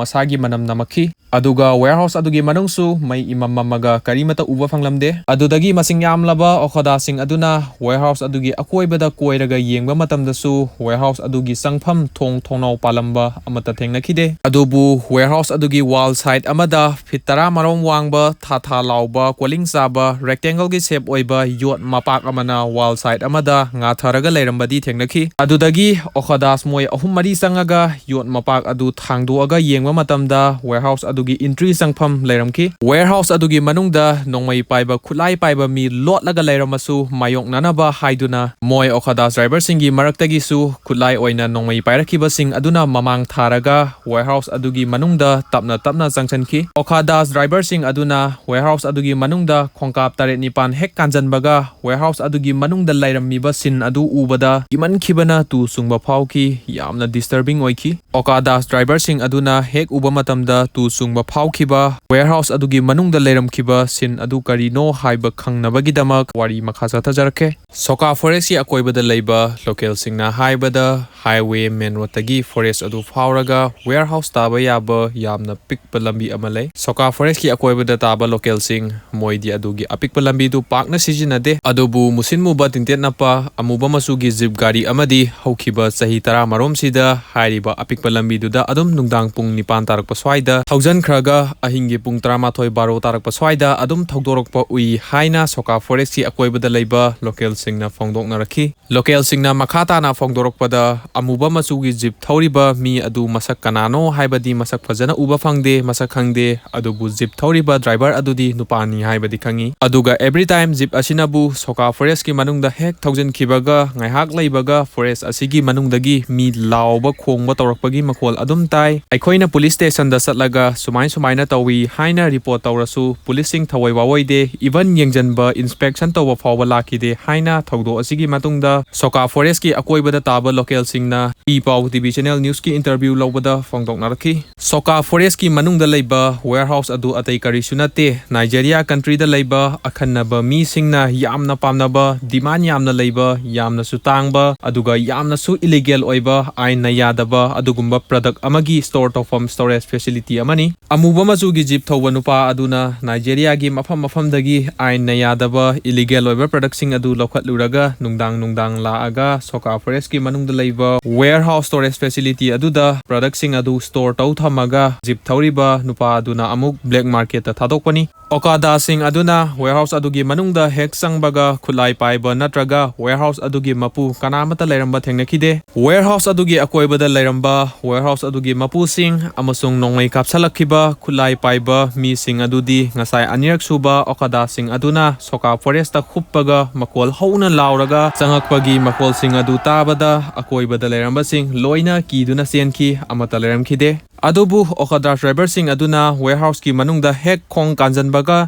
ꯑꯁꯥꯒꯤ ꯃꯅꯝ ꯅꯝꯃꯛꯈꯤ꯫ ꯑꯗꯨꯒ ꯋꯦꯌꯔꯍꯥꯎꯁ ꯑꯗꯨꯒꯤ ꯃꯅꯨꯡꯁꯨ ꯃꯩ ꯏꯃꯝ ꯃꯝꯃꯒ ꯀꯔꯤꯃꯠꯇ ꯎꯕ ꯐꯪꯂꯝꯗꯦ꯫ ꯑꯗꯨꯗꯒꯤ ꯃꯁꯤꯡ ꯌꯥꯝꯂꯕ ꯑꯣꯀꯥꯗꯥꯁꯤꯡ ꯑꯗꯨꯅ ꯋꯦꯌꯔꯍꯥꯎꯁ ꯑꯗꯨꯒꯤ ꯑꯀꯣꯏꯕꯗ ꯀꯣꯏꯔꯒ ꯌꯦꯡꯕ ꯃꯇꯝꯗꯁꯨ ꯋꯦꯌꯔꯍꯥꯎꯁ ꯑꯗꯨꯒꯤ ꯆꯪꯐꯝ ꯊꯣꯡ ꯊꯣꯡꯅꯥꯎ ꯄꯥꯜꯂꯝꯕ ꯑꯃꯠꯇ ꯊꯦꯡꯅꯈꯤꯗꯦ꯫ ꯑꯗꯨꯕꯨ ꯋꯦꯌꯔꯍꯥꯎꯁ ꯑꯗꯨꯒꯤ ꯋꯥꯜ ꯁꯥꯏꯠ ꯑꯃꯗ ꯐꯤꯠ ꯇꯔꯥ ꯃꯔꯣꯝ ꯋꯥꯡꯕ, ꯊꯥ ꯊꯥ ꯂꯥꯎꯕ, ꯀꯣꯂꯤꯡ ꯆꯥꯕ, ꯔꯦꯛꯇꯦꯡꯒꯜꯒꯤ ꯁꯦꯞ ꯑꯣꯏꯕ ꯌꯣꯠ ꯃꯄꯥꯛ ꯑꯃꯅ ꯋꯥꯜ ꯁꯥꯏꯠ ꯑꯃꯗ ꯉꯥꯊꯔꯒ ꯂꯩꯔꯝꯕꯗꯤ ꯊꯦꯡꯅꯈꯤ꯫ ꯑꯗꯨꯗꯒꯤ ꯑꯣꯀꯥꯗꯥꯁ ꯃꯣꯏ ꯑꯍꯨꯝ ꯃꯔꯤ ꯆꯪꯉꯒ ꯌꯣꯠ ꯃꯄꯥꯛ ꯑꯗꯨ ꯊꯥꯡꯗꯣꯛꯑꯒ ꯌꯦꯡꯕ ꯃꯇꯝꯗ ꯋꯦꯌꯔꯍꯥꯎꯁ ꯑꯗꯨꯒꯤ ꯏꯟꯇ꯭ꯔꯤ ꯆꯪꯐꯝ ꯂꯩꯔꯝꯈꯤ꯫ ꯋꯦꯌꯔꯍꯥꯎꯁ ꯑꯗꯨꯒꯤ ꯃꯅꯨꯡꯗ ꯅꯣꯡꯃꯩ ꯄꯥꯏꯕ, ꯈꯨꯠꯂꯥꯏ ꯄꯥꯏꯕ ꯃꯤ ꯂꯣꯠꯂꯒ ꯂꯩꯔꯝꯃꯁꯨ ꯃꯥꯌꯣꯛꯅꯅꯕ ꯍꯥꯏꯗꯨꯅ ꯃꯣꯏ ꯑꯣꯀꯥꯗꯥꯁ ꯗ꯭ꯔꯥꯏꯚꯔꯁꯤꯡꯒꯤ ꯃꯔꯛꯇꯒꯤꯁꯨ ꯈꯨꯠꯂꯥꯏ ꯑꯣꯏꯅ ꯅꯣꯡꯃꯩ ꯄꯥꯏꯔꯛꯈꯤꯕꯁꯤꯡ ꯑꯗꯨꯅ ꯃꯃꯥꯡ ꯊꯥꯔꯒ ꯋꯦꯌꯔꯍꯥꯎꯁ ꯑꯗꯨꯒꯤ ꯃꯅꯨꯡꯗ ꯇꯞꯅ ꯇꯞꯅ ꯆꯪꯁꯤꯟꯈꯤ꯫ ꯑꯣꯀꯥꯗꯥꯁ ꯗ꯭ꯔꯥꯏꯚꯔꯁꯤꯡ ꯑꯗꯨꯅ warehouse ꯑꯗꯨꯒꯤ ꯃꯅꯨꯡꯗ ꯈꯣꯡꯀꯥꯞ ꯇꯔꯦꯠ ꯅꯤꯄꯥꯟ ꯍꯦꯛ ꯀꯥꯟꯖꯟꯕꯒ, warehouse ꯑꯗꯨꯒꯤ ꯃꯅꯨꯡꯗ ꯂꯩꯔꯝꯃꯤꯕ scene ꯑꯗꯨ ꯎꯕꯗ ꯀꯤꯃꯟꯈꯤꯕꯅ ꯇꯨ ꯆꯨꯡꯕ ꯐꯥꯎꯈꯤ꯫ ꯌꯥꯝꯅ disturbing ꯑꯣꯏꯈꯤ꯫ ꯑꯣꯀꯥꯗꯥꯁ ꯗ꯭ꯔꯥꯏꯚꯔꯁꯤꯡ ꯑꯗꯨꯅ ꯍꯦꯛ ꯎꯕ ꯃꯇꯝꯗ ꯇꯨ ꯆꯨꯡꯕ ꯐꯥꯎꯈꯤꯕ꯫ Warehouse ꯑꯗꯨꯒꯤ ꯃꯅꯨꯡꯗ ꯂꯩꯔꯝꯈꯤꯕ scene ꯑꯗꯨ ꯀꯔꯤꯅꯣ ꯍꯥꯏꯕ ꯈꯪꯅꯕꯒꯤꯗꯃꯛ ꯋꯥꯔꯤ ꯃꯈꯥ ꯆꯠꯊꯖꯔꯛꯀꯦ꯫ ꯁꯣꯀꯥ forestꯀꯤ ꯑꯀꯣꯏꯕꯗ ꯂꯩꯕ localꯁꯤꯡꯅ ꯍꯥꯏꯕꯗ, highway main roadꯇꯒꯤ forest ꯑꯗꯨ ꯐꯥꯎꯔꯒ warehouse ꯇꯥꯕ ꯌꯥꯕ ꯌꯥꯝꯅ ꯄꯤꯛꯄ ꯂꯝꯕꯤ ꯑꯃ ꯂꯩ꯫ ꯁꯣꯀꯥ forestꯀꯤ ꯑꯀꯣꯏꯕꯗ ꯇꯥꯕ localꯁꯤꯡ, ꯃꯣꯏꯗꯤ ꯑꯗꯨꯒꯤ ꯑꯄꯤꯛꯄ ꯂꯝꯕꯤꯗꯨ ꯄꯥꯛꯅ ꯁꯤꯖꯤꯟꯅꯗꯦ꯫ ꯑꯗꯨꯕꯨ ꯃꯨꯁꯤꯟ ꯃꯨꯕ ꯇꯤꯟꯇꯦꯠ ꯅꯞꯄ ꯑꯃꯨꯕ ꯃꯆꯨꯒꯤ jeep ꯒꯥꯔꯤ ꯑꯃꯗꯤ ꯍꯧꯈꯤꯕ ꯆꯍꯤ ꯇꯔꯥ ꯃꯔꯣꯝꯁꯤꯗ ꯍꯥꯏꯔꯤꯕ ꯑꯄꯤꯛꯄ ꯂꯝꯕꯤꯗꯨꯗ ꯑꯗꯨꯝ ꯅꯨꯡꯗꯥꯡ ꯄꯨꯡ ꯅꯤꯄꯥꯟ ꯇꯥꯔꯛꯄ ꯁ꯭ꯋꯥꯏꯗ ꯊꯧꯖꯟꯈ꯭ꯔꯒ, ꯑꯍꯤꯡꯒꯤ ꯄꯨꯡ ꯇꯔꯥꯃꯥꯊꯣꯏ ꯕꯥꯔꯣ ꯇꯥꯔꯛꯄ ꯁ꯭ꯋꯥꯏꯗ ꯑꯗꯨꯝ ꯊꯧꯗꯣꯔꯛꯄ ꯎꯏ ꯍꯥꯏꯅ ꯁꯣꯀꯥ forestꯀꯤ ꯑꯀꯣꯏꯕꯗ ꯂꯩꯕ localꯁꯤꯡꯅ ꯐꯣꯡꯗꯣꯛꯅꯔꯛꯈꯤ꯫ Localꯁꯤꯡꯅ ꯃꯈꯥ ꯇꯥꯅ ꯐꯣꯡꯗꯣꯔꯛꯄꯗ, ꯑꯃꯨꯕ ꯃꯆꯨꯒꯤ jeep ꯊꯧꯔꯤꯕ ꯃꯤ ꯑꯗꯨ ꯃꯁꯛ ꯀꯅꯥꯅꯣ ꯍꯥꯏꯕꯗꯤ ꯃꯁꯛ ꯐꯖꯅ ꯎꯕ ꯐꯪꯗꯦ, ꯃꯁꯛ ꯈꯪꯗꯦ, ꯑꯗꯨꯕꯨ jeep ꯊꯧꯔꯤꯕ driver ꯑꯗꯨꯗꯤ ꯅꯨꯄꯥꯅꯤ ꯍꯥꯏꯕꯗꯤ ꯈꯪꯉꯤ꯫ ꯑꯗꯨꯒ every time jeep ꯑꯁꯤꯅꯕꯨ ꯁꯣꯀꯥ forestꯀꯤ ꯃꯅꯨꯡꯗ ꯍꯦꯛ ꯊꯧꯖꯤꯟꯈꯤꯕꯒ ꯉꯥꯏꯍꯥꯛ ꯂꯩꯕꯒ forest ꯑꯁꯤꯒꯤ ꯃꯅꯨꯡꯗꯒꯤ ꯃꯤ ꯂꯥꯎꯕ ꯈꯣꯡꯕ ꯇꯧꯔꯛꯄꯒꯤ ꯃꯈꯣꯜ ꯑꯗꯨꯝ ꯇꯥꯏ꯫ ꯑꯩꯈꯣꯏꯅ police stationꯗ ꯆꯠꯂꯒ ꯁꯨꯃꯥꯏ ꯁꯨꯃꯥꯏꯅ ꯇꯧꯏ ꯍꯥꯏꯅ report ꯇꯧꯔꯁꯨ policeꯁꯤꯡ ꯊꯋꯥꯏ ꯋꯥꯋꯣꯏꯗꯦ, even ꯌꯦꯡꯖꯟꯕ, inspection ꯇꯧꯕ ꯐꯥꯎꯕ ꯂꯥꯛꯈꯤꯗꯦ ꯍꯥꯏꯅ ꯊꯧꯗꯣꯛ ꯑꯁꯤꯒꯤ ꯃꯇꯨꯡꯗ ꯁꯣꯀꯥ forestꯀꯤ ꯑꯀꯣꯏꯕꯗ ꯇꯥꯕ localꯁꯤꯡꯅ ꯏ ꯄꯥꯎ TV channel newsꯀꯤ interview ꯂꯧꯕꯗ ꯐꯣꯡꯗꯣꯛꯅꯔꯛꯈꯤ꯫ ꯁꯣꯀꯥ forestꯀꯤ ꯃꯅꯨꯡꯗ ꯂꯩꯕ warehouse ꯑꯗꯨ ꯑꯇꯩ ꯀꯔꯤꯁꯨ ꯅꯠꯇꯦ, Nigeria countryꯗ ꯂꯩꯕ ꯑꯈꯟꯅꯕ ꯃꯤꯁꯤꯡꯅ ꯌꯥꯝꯅ ꯄꯥꯝꯅꯕ, demand ꯌꯥꯝꯅ ꯂꯩꯕ, ꯌꯥꯝꯅꯁꯨ ꯇꯥꯡꯕ, ꯑꯗꯨꯒ ꯌꯥꯝꯅꯁꯨ illegal ꯑꯣꯏꯕ, ꯑꯥꯏꯟꯅ ꯌꯥꯗꯕ ꯑꯗꯨꯒꯨꯝꯕ product ꯑꯃꯒꯤ store ꯇꯧꯐꯝ storage facility ꯑꯃꯅꯤ꯫ ꯑꯃꯨꯕ ꯃꯆꯨꯒꯤ jeep ꯊꯧꯕ ꯅꯨꯄꯥ ꯑꯗꯨꯅ Nigeriaꯒꯤ ꯃꯐꯝ ꯃꯐꯝꯗꯒꯤ ꯑꯥꯏꯟꯅ ꯌꯥꯗꯕ, illegal ꯑꯣꯏꯕ productꯁꯤꯡ ꯑꯗꯨ ꯂꯧꯈꯠꯂꯨꯔꯒ ꯅꯨꯡꯗꯥꯡ ꯅꯨꯡꯗꯥꯡ ꯂꯥꯛꯑꯒ ꯁꯣꯀꯥ forestꯀꯤ ꯃꯅꯨꯡꯗ ꯂꯩꯕ warehouse storage facility ꯑꯗꯨꯗ productꯁꯤꯡ ꯑꯗꯨ store ꯇꯧ ꯊꯝꯃꯒ jeep ꯊꯧꯔꯤꯕ ꯅꯨꯄꯥ ꯑꯗꯨꯅ ꯑꯃꯨꯛ black marketꯇ ꯊꯥꯗꯣꯛꯄꯅꯤ꯫ ꯑꯣꯀꯥꯗꯥꯁꯤꯡ ꯑꯗꯨꯅ warehouse ꯑꯗꯨꯒꯤ ꯃꯅꯨꯡꯗ ꯍꯦꯛ ꯆꯪꯕꯒ ꯈꯨꯠꯂꯥꯏ ꯄꯥꯏꯕ ꯅꯠꯇ꯭ꯔꯒ warehouse ꯑꯗꯨꯒꯤ ꯃꯄꯨ ꯀꯅꯥꯃꯠꯇ ꯂꯩꯔꯝꯕ ꯊꯦꯡꯅꯈꯤꯗꯦ꯫ Warehouse ꯑꯗꯨꯒꯤ ꯑꯀꯣꯏꯕꯗ ꯂꯩꯔꯝꯕ warehouse ꯑꯗꯨꯒꯤ ꯃꯄꯨꯁꯤꯡ ꯑꯃꯁꯨꯡ ꯅꯣꯡꯃꯩ ꯀꯥꯞꯁꯜꯂꯛꯈꯤꯕ ꯈꯨꯠꯂꯥꯏ ꯄꯥꯏꯕ ꯃꯤꯁꯤꯡ ꯑꯗꯨꯗꯤ ꯉꯁꯥꯏ ꯑꯅꯤꯔꯛ ꯁꯨꯕ ꯑꯣꯀꯥꯗꯥꯁꯤꯡ ꯑꯗꯨꯅ ꯁꯣꯀꯥ forestꯇ ꯈꯨꯞꯄꯒ ꯃꯈꯣꯜ ꯍꯧꯅ ꯂꯥꯎꯔꯒ ꯆꯪꯉꯛꯄꯒꯤ ꯃꯈꯣꯜꯁꯤꯡ ꯑꯗꯨ ꯇꯥꯕꯗ ꯑꯀꯣꯏꯕꯗ ꯂꯩꯔꯝꯕꯁꯤꯡ ꯂꯣꯏꯅ ꯀꯤꯗꯨꯅ ꯆꯦꯟꯈꯤ, ꯑꯃꯠꯇ ꯂꯩꯔꯝꯈꯤꯗꯦ꯫ ꯑꯗꯨꯕꯨ ꯈꯣꯗ꯭ꯔꯥ ꯗ꯭ꯔꯥꯏꯚꯔꯁꯤꯡ ꯑꯗꯨꯅ ꯋꯦꯌꯔꯍꯥꯎꯁꯀꯤ ꯃꯅꯨꯡꯗ ꯍꯦꯛ ꯈꯣꯡ ꯀꯥꯟꯖꯟꯕꯒ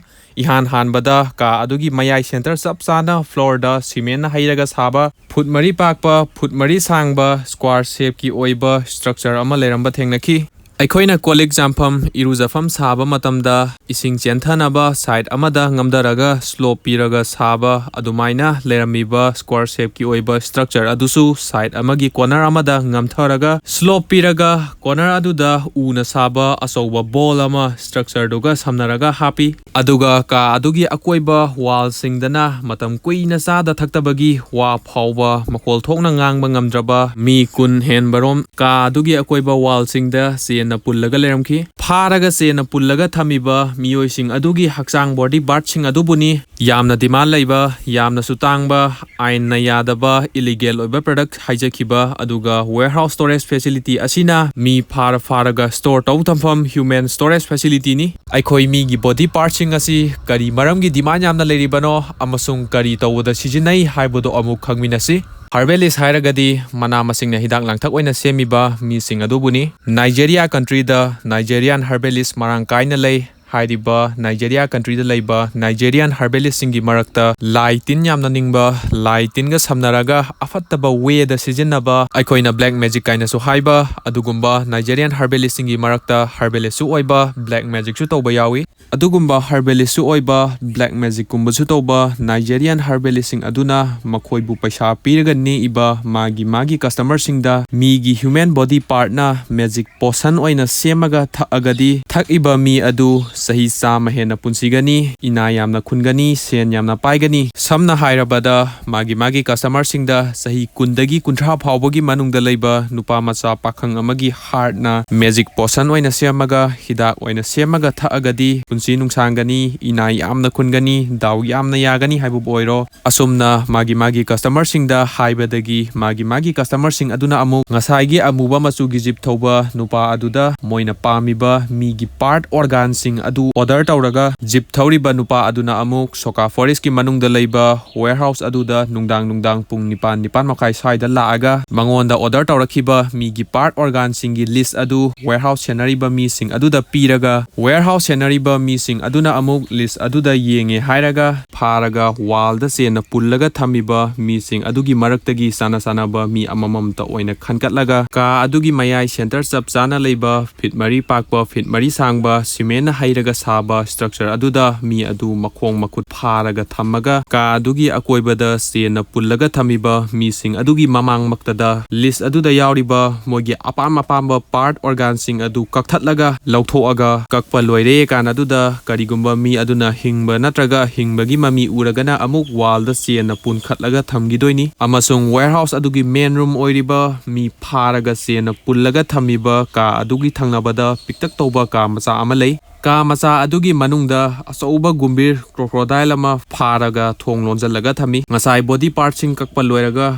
ꯏꯍꯥꯟ ꯍꯥꯟꯕꯗ ꯀꯥ ꯑꯗꯨꯒꯤ ꯃꯌꯥꯏ ꯁꯦꯟꯇꯔ ꯆꯞ ꯆꯥꯅ ꯐ꯭ꯂꯣꯔꯗ ꯁꯤꯃꯦꯟꯅ ꯍꯩꯔꯒ ꯁꯥꯕ ꯐꯨꯠ ꯃꯔꯤ ꯄꯥꯛꯄ, ꯐꯨꯠ ꯃꯔꯤ ꯁꯥꯡꯕ, ꯁ꯭ꯀ꯭ꯋꯥꯔ ꯁꯦꯞꯀꯤ ꯑꯣꯏꯕ ꯁ꯭ꯇ꯭ꯔꯛꯆꯔ ꯑꯃ ꯂꯩꯔꯝꯕ ꯊꯦꯡꯅꯈꯤ꯫ ꯑꯩꯈꯣꯏꯅ ꯀꯣꯜ ꯂꯤꯛ ꯆꯥꯝꯐꯝ, ꯏꯔꯨꯖꯐꯝ ꯁꯥꯕ ꯃꯇꯝꯗ ꯏꯁꯤꯡ ꯆꯦꯟꯊꯅꯕ ꯁꯥꯏꯠ ꯑꯃꯗ ꯉꯝꯊꯔꯒ ꯁ꯭ꯂꯣꯞ ꯄꯤꯔꯒ ꯁꯥꯕ ꯑꯗꯨꯃꯥꯏꯅ ꯂꯩꯔꯝꯃꯤꯕ ꯁ꯭ꯀ꯭ꯋꯥꯔ ꯁꯦꯞꯀꯤ ꯑꯣꯏꯕ ꯁ꯭ꯇ꯭ꯔꯛꯆꯔ ꯑꯗꯨꯁꯨ ꯁꯥꯏꯠ ꯑꯃꯒꯤ ꯀꯣꯔꯅꯔ ꯑꯃꯗ ꯉꯝꯊꯔꯒ ꯁ꯭ꯂꯣꯞ ꯄꯤꯔꯒ ꯀꯣꯔꯅꯔ ꯑꯗꯨꯗ ꯎꯅ ꯁꯥꯕ ꯑꯆꯧꯕ ꯕꯣꯜ ꯑꯃ ꯁ꯭ꯇ꯭ꯔꯛꯆꯔꯗꯨꯒ ꯁꯝꯅꯔꯒ ꯍꯥꯞꯄꯤ꯫ ꯑꯗꯨꯒ ꯀꯥ ꯑꯗꯨꯒꯤ ꯑꯀꯣꯏꯕ ꯋꯥꯜꯁꯤꯡꯗꯅ ꯃꯇꯝ ꯀꯨꯏꯅ ꯆꯥꯗ ꯊꯛꯇꯕꯒꯤ ꯋꯥ ꯐꯥꯎꯕ ꯃꯈꯣꯜ ꯊꯣꯛꯅ ꯉꯥꯡꯕ ꯉꯝꯗ꯭ꯔꯕ ꯃꯤ ꯀꯨꯟ ꯍꯦꯟꯕꯔꯣꯝ ꯀꯥ ꯑꯗꯨꯒꯤ ꯑꯀꯣꯏꯕ ꯋꯥꯜꯁꯤꯡꯗ ꯆꯦꯟꯅ ꯄꯨꯜꯂꯒ ꯂꯩꯔꯝꯈꯤ꯫ ꯐꯥꯔꯒ ꯆꯦꯟꯅ ꯄꯨꯜꯂꯒ ꯊꯝꯃꯤꯕ ꯃꯤꯑꯣꯏꯁꯤꯡ ꯑꯗꯨꯒꯤ ꯍꯛꯆꯥꯡ ꯕꯣꯗꯤ ꯄꯥꯔꯠꯁꯤꯡ ꯑꯗꯨꯕꯨꯅꯤ ꯌꯥꯝꯅ ꯗꯤꯃꯥꯟ ꯂꯩꯕ, ꯌꯥꯝꯅꯁꯨ ꯇꯥꯡꯕ, ꯑꯥꯏꯟꯅ ꯌꯥꯗꯕ, ꯏꯂꯤꯒꯦꯜ ꯑꯣꯏꯕ ꯄ꯭ꯔꯗꯛ ꯍꯥꯏꯖꯈꯤꯕ, ꯑꯗꯨꯒ ꯋꯦꯌꯔꯍꯥꯎꯁ ꯁ꯭ꯇꯣꯔꯦꯖ ꯐꯦꯁꯤꯂꯤꯇꯤ ꯑꯁꯤꯅ ꯃꯤ ꯐꯥꯔ ꯐꯥꯔꯒ ꯁ꯭ꯇꯣꯔ ꯇꯧ ꯊꯝꯐꯝ ꯍ꯭ꯌꯨꯃꯦꯟ ꯁ꯭ꯇꯣꯔꯦꯖ ꯐꯦꯁꯤꯂꯤꯇꯤꯅꯤ꯫ ꯑꯩꯈꯣꯏ ꯃꯤꯒꯤ ꯕꯣꯗꯤ ꯄꯥꯔꯠꯁꯤꯡ ꯑꯁꯤ ꯀꯔꯤ ꯃꯔꯝꯒꯤ ꯗꯤꯃꯥꯟ ꯌꯥꯝꯅ ꯂꯩꯔꯤꯕꯅꯣ ꯑꯃꯁꯨꯡ ꯀꯔꯤ ꯇꯧꯕꯗ ꯁꯤꯖꯤꯟꯅꯩ ꯍꯥꯏꯕꯗꯨ ꯑꯃꯨꯛ ꯈꯪꯃꯤꯟꯅꯁꯤ꯫ ꯍꯔꯕꯦꯂꯤꯁ ꯍꯥꯏꯔꯒꯗꯤ ꯃꯅꯥ ꯃꯁꯤꯡꯅ ꯍꯤꯗꯥꯛ ꯂꯥꯡꯊꯛ ꯑꯣꯏꯅ ꯁꯦꯝꯃꯤꯕ ꯃꯤꯁꯤꯡ ꯑꯗꯨꯕꯨꯅꯤ꯫ ꯅꯥꯏꯖꯦꯔꯤꯌꯥ ꯀꯟꯇ꯭ꯔꯤꯗ ꯅꯥꯏꯖꯦꯔꯤꯌꯥꯟ ꯍꯔꯕꯦꯂꯤꯁ ꯃꯔꯥꯡ ꯀꯥꯏꯅ ꯂꯩ꯫ ꯍꯥꯏꯔꯤꯕ ꯅꯥꯏꯖꯦꯔꯤꯌꯥ ꯀꯟꯇ꯭ꯔꯤꯗ ꯂꯩꯕ ꯅꯥꯏꯖꯦꯔꯤꯌꯥꯟ ꯍꯔꯕꯦꯂꯤꯁꯁꯤꯡꯒꯤ ꯃꯔꯛꯇ ꯂꯥꯏ ꯇꯤꯟ ꯌꯥꯝꯅ ꯅꯤꯡꯕ, ꯂꯥꯏ ꯇꯤꯟꯒ ꯁꯝꯅꯔꯒ ꯑꯐꯠꯇꯕ ꯋꯦꯗ ꯁꯤꯖꯤꯟꯅꯕ, ꯑꯩꯈꯣꯏꯅ ꯕ꯭ꯂꯦꯛ ꯃꯦꯖꯤꯛ ꯀꯥꯏꯅꯁꯨ ꯍꯥꯏꯕ, ꯑꯗꯨꯒꯨꯝꯕ ꯅꯥꯏꯖꯦꯔꯤꯌꯥꯟ ꯍꯔꯕꯦꯂꯤꯁꯁꯤꯡꯒꯤ ꯃꯔꯛꯇ ꯍꯔꯕꯦꯂꯤꯁꯁꯨ ꯑꯣꯏꯕ, ꯕ꯭ꯂꯦꯛ ꯃꯦꯖꯤꯛꯁꯨ ꯇꯧꯕ ꯌꯥꯎꯏ꯫ ꯑꯗꯨꯒꯨꯝꯕ ꯍꯔꯕꯦꯂꯤꯁꯁꯨ ꯑꯣꯏꯕ, ꯕ꯭ꯂꯦꯛ ꯃꯦꯖꯤꯛꯀꯨꯝꯕꯁꯨ ꯇꯧꯕ ꯅꯥꯏꯖꯦꯔꯤꯌꯥꯟ ꯍꯔꯕꯦꯂꯤꯁꯁꯤꯡ ꯑꯗꯨꯅ ꯃꯈꯣꯏꯕꯨ ꯄꯩꯁꯥ ꯄꯤꯔꯒ ꯅꯦꯛꯏꯕ ꯃꯥꯒꯤ ꯃꯥꯒꯤ ꯀꯁꯇꯃꯔꯁꯤꯡꯗ ꯃꯤꯒꯤ ꯍ꯭ꯌꯨꯃꯦꯟ ꯕꯣꯗꯤ ꯄꯥꯔꯠꯅ ꯃꯦꯖꯤꯛ ꯄꯣꯁꯟ ꯑꯣꯏꯅ ꯁꯦꯝꯃꯒ ꯊꯛꯑꯒꯗꯤ ꯊꯛꯏꯕ ꯃꯤ ꯑꯗꯨ ꯆꯍꯤ ꯆꯥꯝꯃ ꯍꯦꯟꯅ ꯄꯨꯟꯁꯤꯒꯅꯤ, ꯏꯅꯥ ꯌꯥꯝꯅ ꯈꯨꯟꯒꯅꯤ, ꯁꯦꯟ ꯌꯥꯝꯅ ꯄꯥꯏꯒꯅꯤ꯫ ꯁꯝꯅ ꯍꯥꯏꯔꯕꯗ, ꯃꯥꯒꯤ ꯃꯥꯒꯤ ꯀꯁꯇꯃꯔꯁꯤꯡꯗ ꯆꯍꯤ ꯀꯨꯟꯗꯒꯤ ꯀꯨꯟꯊ꯭ꯔꯥ ꯐꯥꯎꯕꯒꯤ ꯃꯅꯨꯡꯗ ꯂꯩꯕ ꯅꯨꯄꯥ ꯃꯆꯥ ꯄꯥꯈꯪ ꯑꯃꯒꯤ ꯍꯥꯔꯠꯅ ꯃꯦꯖꯤꯛ ꯄꯣꯁꯟ ꯑꯣꯏꯅ ꯁꯦꯝꯃꯒ, ꯍꯤꯗꯥꯛ ꯑꯣꯏꯅ ꯁꯦꯝꯃꯒ ꯊꯛꯑꯒꯗꯤ ꯄꯨꯟꯁꯤ ꯅꯨꯡꯁꯥꯡꯒꯅꯤ, ꯏꯅꯥ ꯌꯥꯝꯅ ꯈꯨꯟꯒꯅꯤ, ꯗꯥꯎ ꯌꯥꯝꯅ ꯌꯥꯒꯅꯤ ꯍꯥꯏꯕꯕꯨ ꯑꯣꯏꯔꯣ꯫ ꯑꯁꯨꯝꯅ ꯃꯥꯒꯤ ꯃꯥꯒꯤ ꯀꯁꯇꯃꯔꯁꯤꯡꯗ ꯍꯥꯏꯕꯗꯒꯤ ꯃꯥꯒꯤ ꯃꯥꯒꯤ ꯀꯁꯇꯃꯔꯁꯤꯡ ꯑꯗꯨꯅ ꯑꯃꯨꯛ ꯉꯁꯥꯏꯒꯤ ꯑꯃꯨꯕ ꯃꯆꯨꯒꯤ ꯖꯤꯞ ꯊꯧꯕ ꯅꯨꯄꯥ ꯑꯗꯨꯗ ꯃꯣꯏꯅ ꯄꯥꯝꯃꯤꯕ ꯃꯤꯒꯤ ꯄꯥꯔꯠ ꯑꯣꯔꯒꯥꯟꯁꯤꯡ ꯑꯗꯨ order ꯇꯧꯔꯒ, Jeep ꯊꯧꯔꯤꯕ ꯅꯨꯄꯥ ꯑꯗꯨꯅ ꯑꯃꯨꯛ Soka Forestꯀꯤ ꯃꯅꯨꯡꯗ ꯂꯩꯕ warehouse ꯑꯗꯨꯗ ꯅꯨꯡꯗꯥꯡ ꯅꯨꯡꯗꯥꯡ ꯄꯨꯡ ꯅꯤꯄꯥꯟ, ꯅꯤꯄꯥꯟ ꯃꯈꯥꯏ ꯁ꯭ꯋꯥꯏꯗ ꯂꯥꯛꯑꯒ, ꯃꯉꯣꯟꯗ order ꯇꯧꯔꯛꯈꯤꯕ ꯃꯤꯒꯤ part organꯁꯤꯡꯒꯤ list ꯑꯗꯨ warehouse ꯁꯦꯟꯅꯔꯤꯕ ꯃꯤꯁꯤꯡ ꯑꯗꯨꯗ ꯄꯤꯔꯒ, warehouse ꯁꯦꯟꯅꯔꯤꯕ ꯃꯤꯁꯤꯡ ꯑꯗꯨꯅ ꯑꯃꯨꯛ list ꯑꯗꯨꯗ ꯌꯦꯡꯉꯦ ꯍꯥꯏꯔꯒ, ꯐꯥꯔꯒ wallꯗ ꯆꯦꯟꯅ ꯄꯨꯜꯂꯒ ꯊꯝꯃꯤꯕ ꯃꯤꯁꯤꯡ ꯑꯗꯨꯒꯤ ꯃꯔꯛꯇꯒꯤ ꯆꯥꯅ ꯆꯥꯅꯕ ꯃꯤ ꯑꯃꯃꯝꯇ ꯑꯣꯏꯅ ꯈꯟꯒꯠꯂꯒ, ꯀꯥ ꯑꯗꯨꯒꯤ ꯃꯌꯥꯏ centre ꯆꯞ ꯆꯥꯅ ꯂꯩꯕ feet ꯃꯔꯤ ꯄꯥꯛꯄ, feet ꯃꯔꯤ ꯁꯥꯡꯕ, cementꯅ ꯍꯩꯔꯒ ꯁꯥꯕ structure ꯑꯗꯨꯗ ꯃꯤ ꯑꯗꯨ ꯃꯈꯣꯡ ꯃꯈꯨꯠ ꯐꯥꯔꯒ ꯊꯝꯃꯒ, ꯀꯥ ꯑꯗꯨꯒꯤ ꯑꯀꯣꯏꯕꯗ ꯆꯦꯟꯅ ꯄꯨꯜꯂꯒ ꯊꯝꯃꯤꯕ ꯃꯤꯁꯤꯡ ꯑꯗꯨꯒꯤ ꯃꯃꯥꯡꯃꯛꯇꯗ list ꯑꯗꯨꯗ ꯌꯥꯎꯔꯤꯕ ꯃꯣꯏꯒꯤ ꯑꯄꯥꯝ ꯑꯄꯥꯝꯕ part organꯁꯤꯡ ꯑꯗꯨ ꯀꯛꯊꯠꯂꯒ ꯂꯧꯊꯣꯛꯑꯒ, ꯀꯛꯄ ꯂꯣꯏꯔꯦ ꯀꯥꯟ ꯑꯗꯨꯗ ꯀꯔꯤꯒꯨꯝꯕ ꯃꯤ ꯑꯗꯨꯅ ꯍꯤꯡꯕ ꯅꯠꯇ꯭ꯔꯒ ꯍꯤꯡꯕꯒꯤ ꯃꯃꯤ ꯎꯔꯒꯅ ꯑꯃꯨꯛ wallꯗ ꯆꯦꯟꯅ ꯄꯨꯟꯈꯠꯂꯒ ꯊꯝꯈꯤꯗꯣꯏꯅꯤ꯫ ꯑꯃꯁꯨꯡ warehouse ꯑꯗꯨꯒꯤ main room ꯑꯣꯏꯔꯤꯕ ꯃꯤ ꯐꯥꯔꯒ ꯆꯦꯟꯅ ꯄꯨꯜꯂꯒ ꯊꯝꯃꯤꯕ ꯀꯥ ꯑꯗꯨꯒꯤ ꯊꯪꯅꯕꯗ ꯄꯤꯛꯇꯛ ꯇꯧꯕ ꯀꯥ ꯃꯆꯥ ꯑꯃ ꯂꯩ꯫ ꯀꯥ ꯃꯆꯥ ꯑꯗꯨꯒꯤ ꯃꯅꯨꯡꯗ ꯑꯆꯧꯕ ꯒꯨꯝꯕꯤꯔ crocodile ꯑꯃ ꯐꯥꯔꯒ ꯊꯣꯡ ꯂꯣꯟꯁꯤꯜꯂꯒ ꯊꯝꯃꯤ꯫ ꯉꯁꯥꯏ body partꯁꯤꯡ ꯀꯛꯄ ꯂꯣꯏꯔꯒ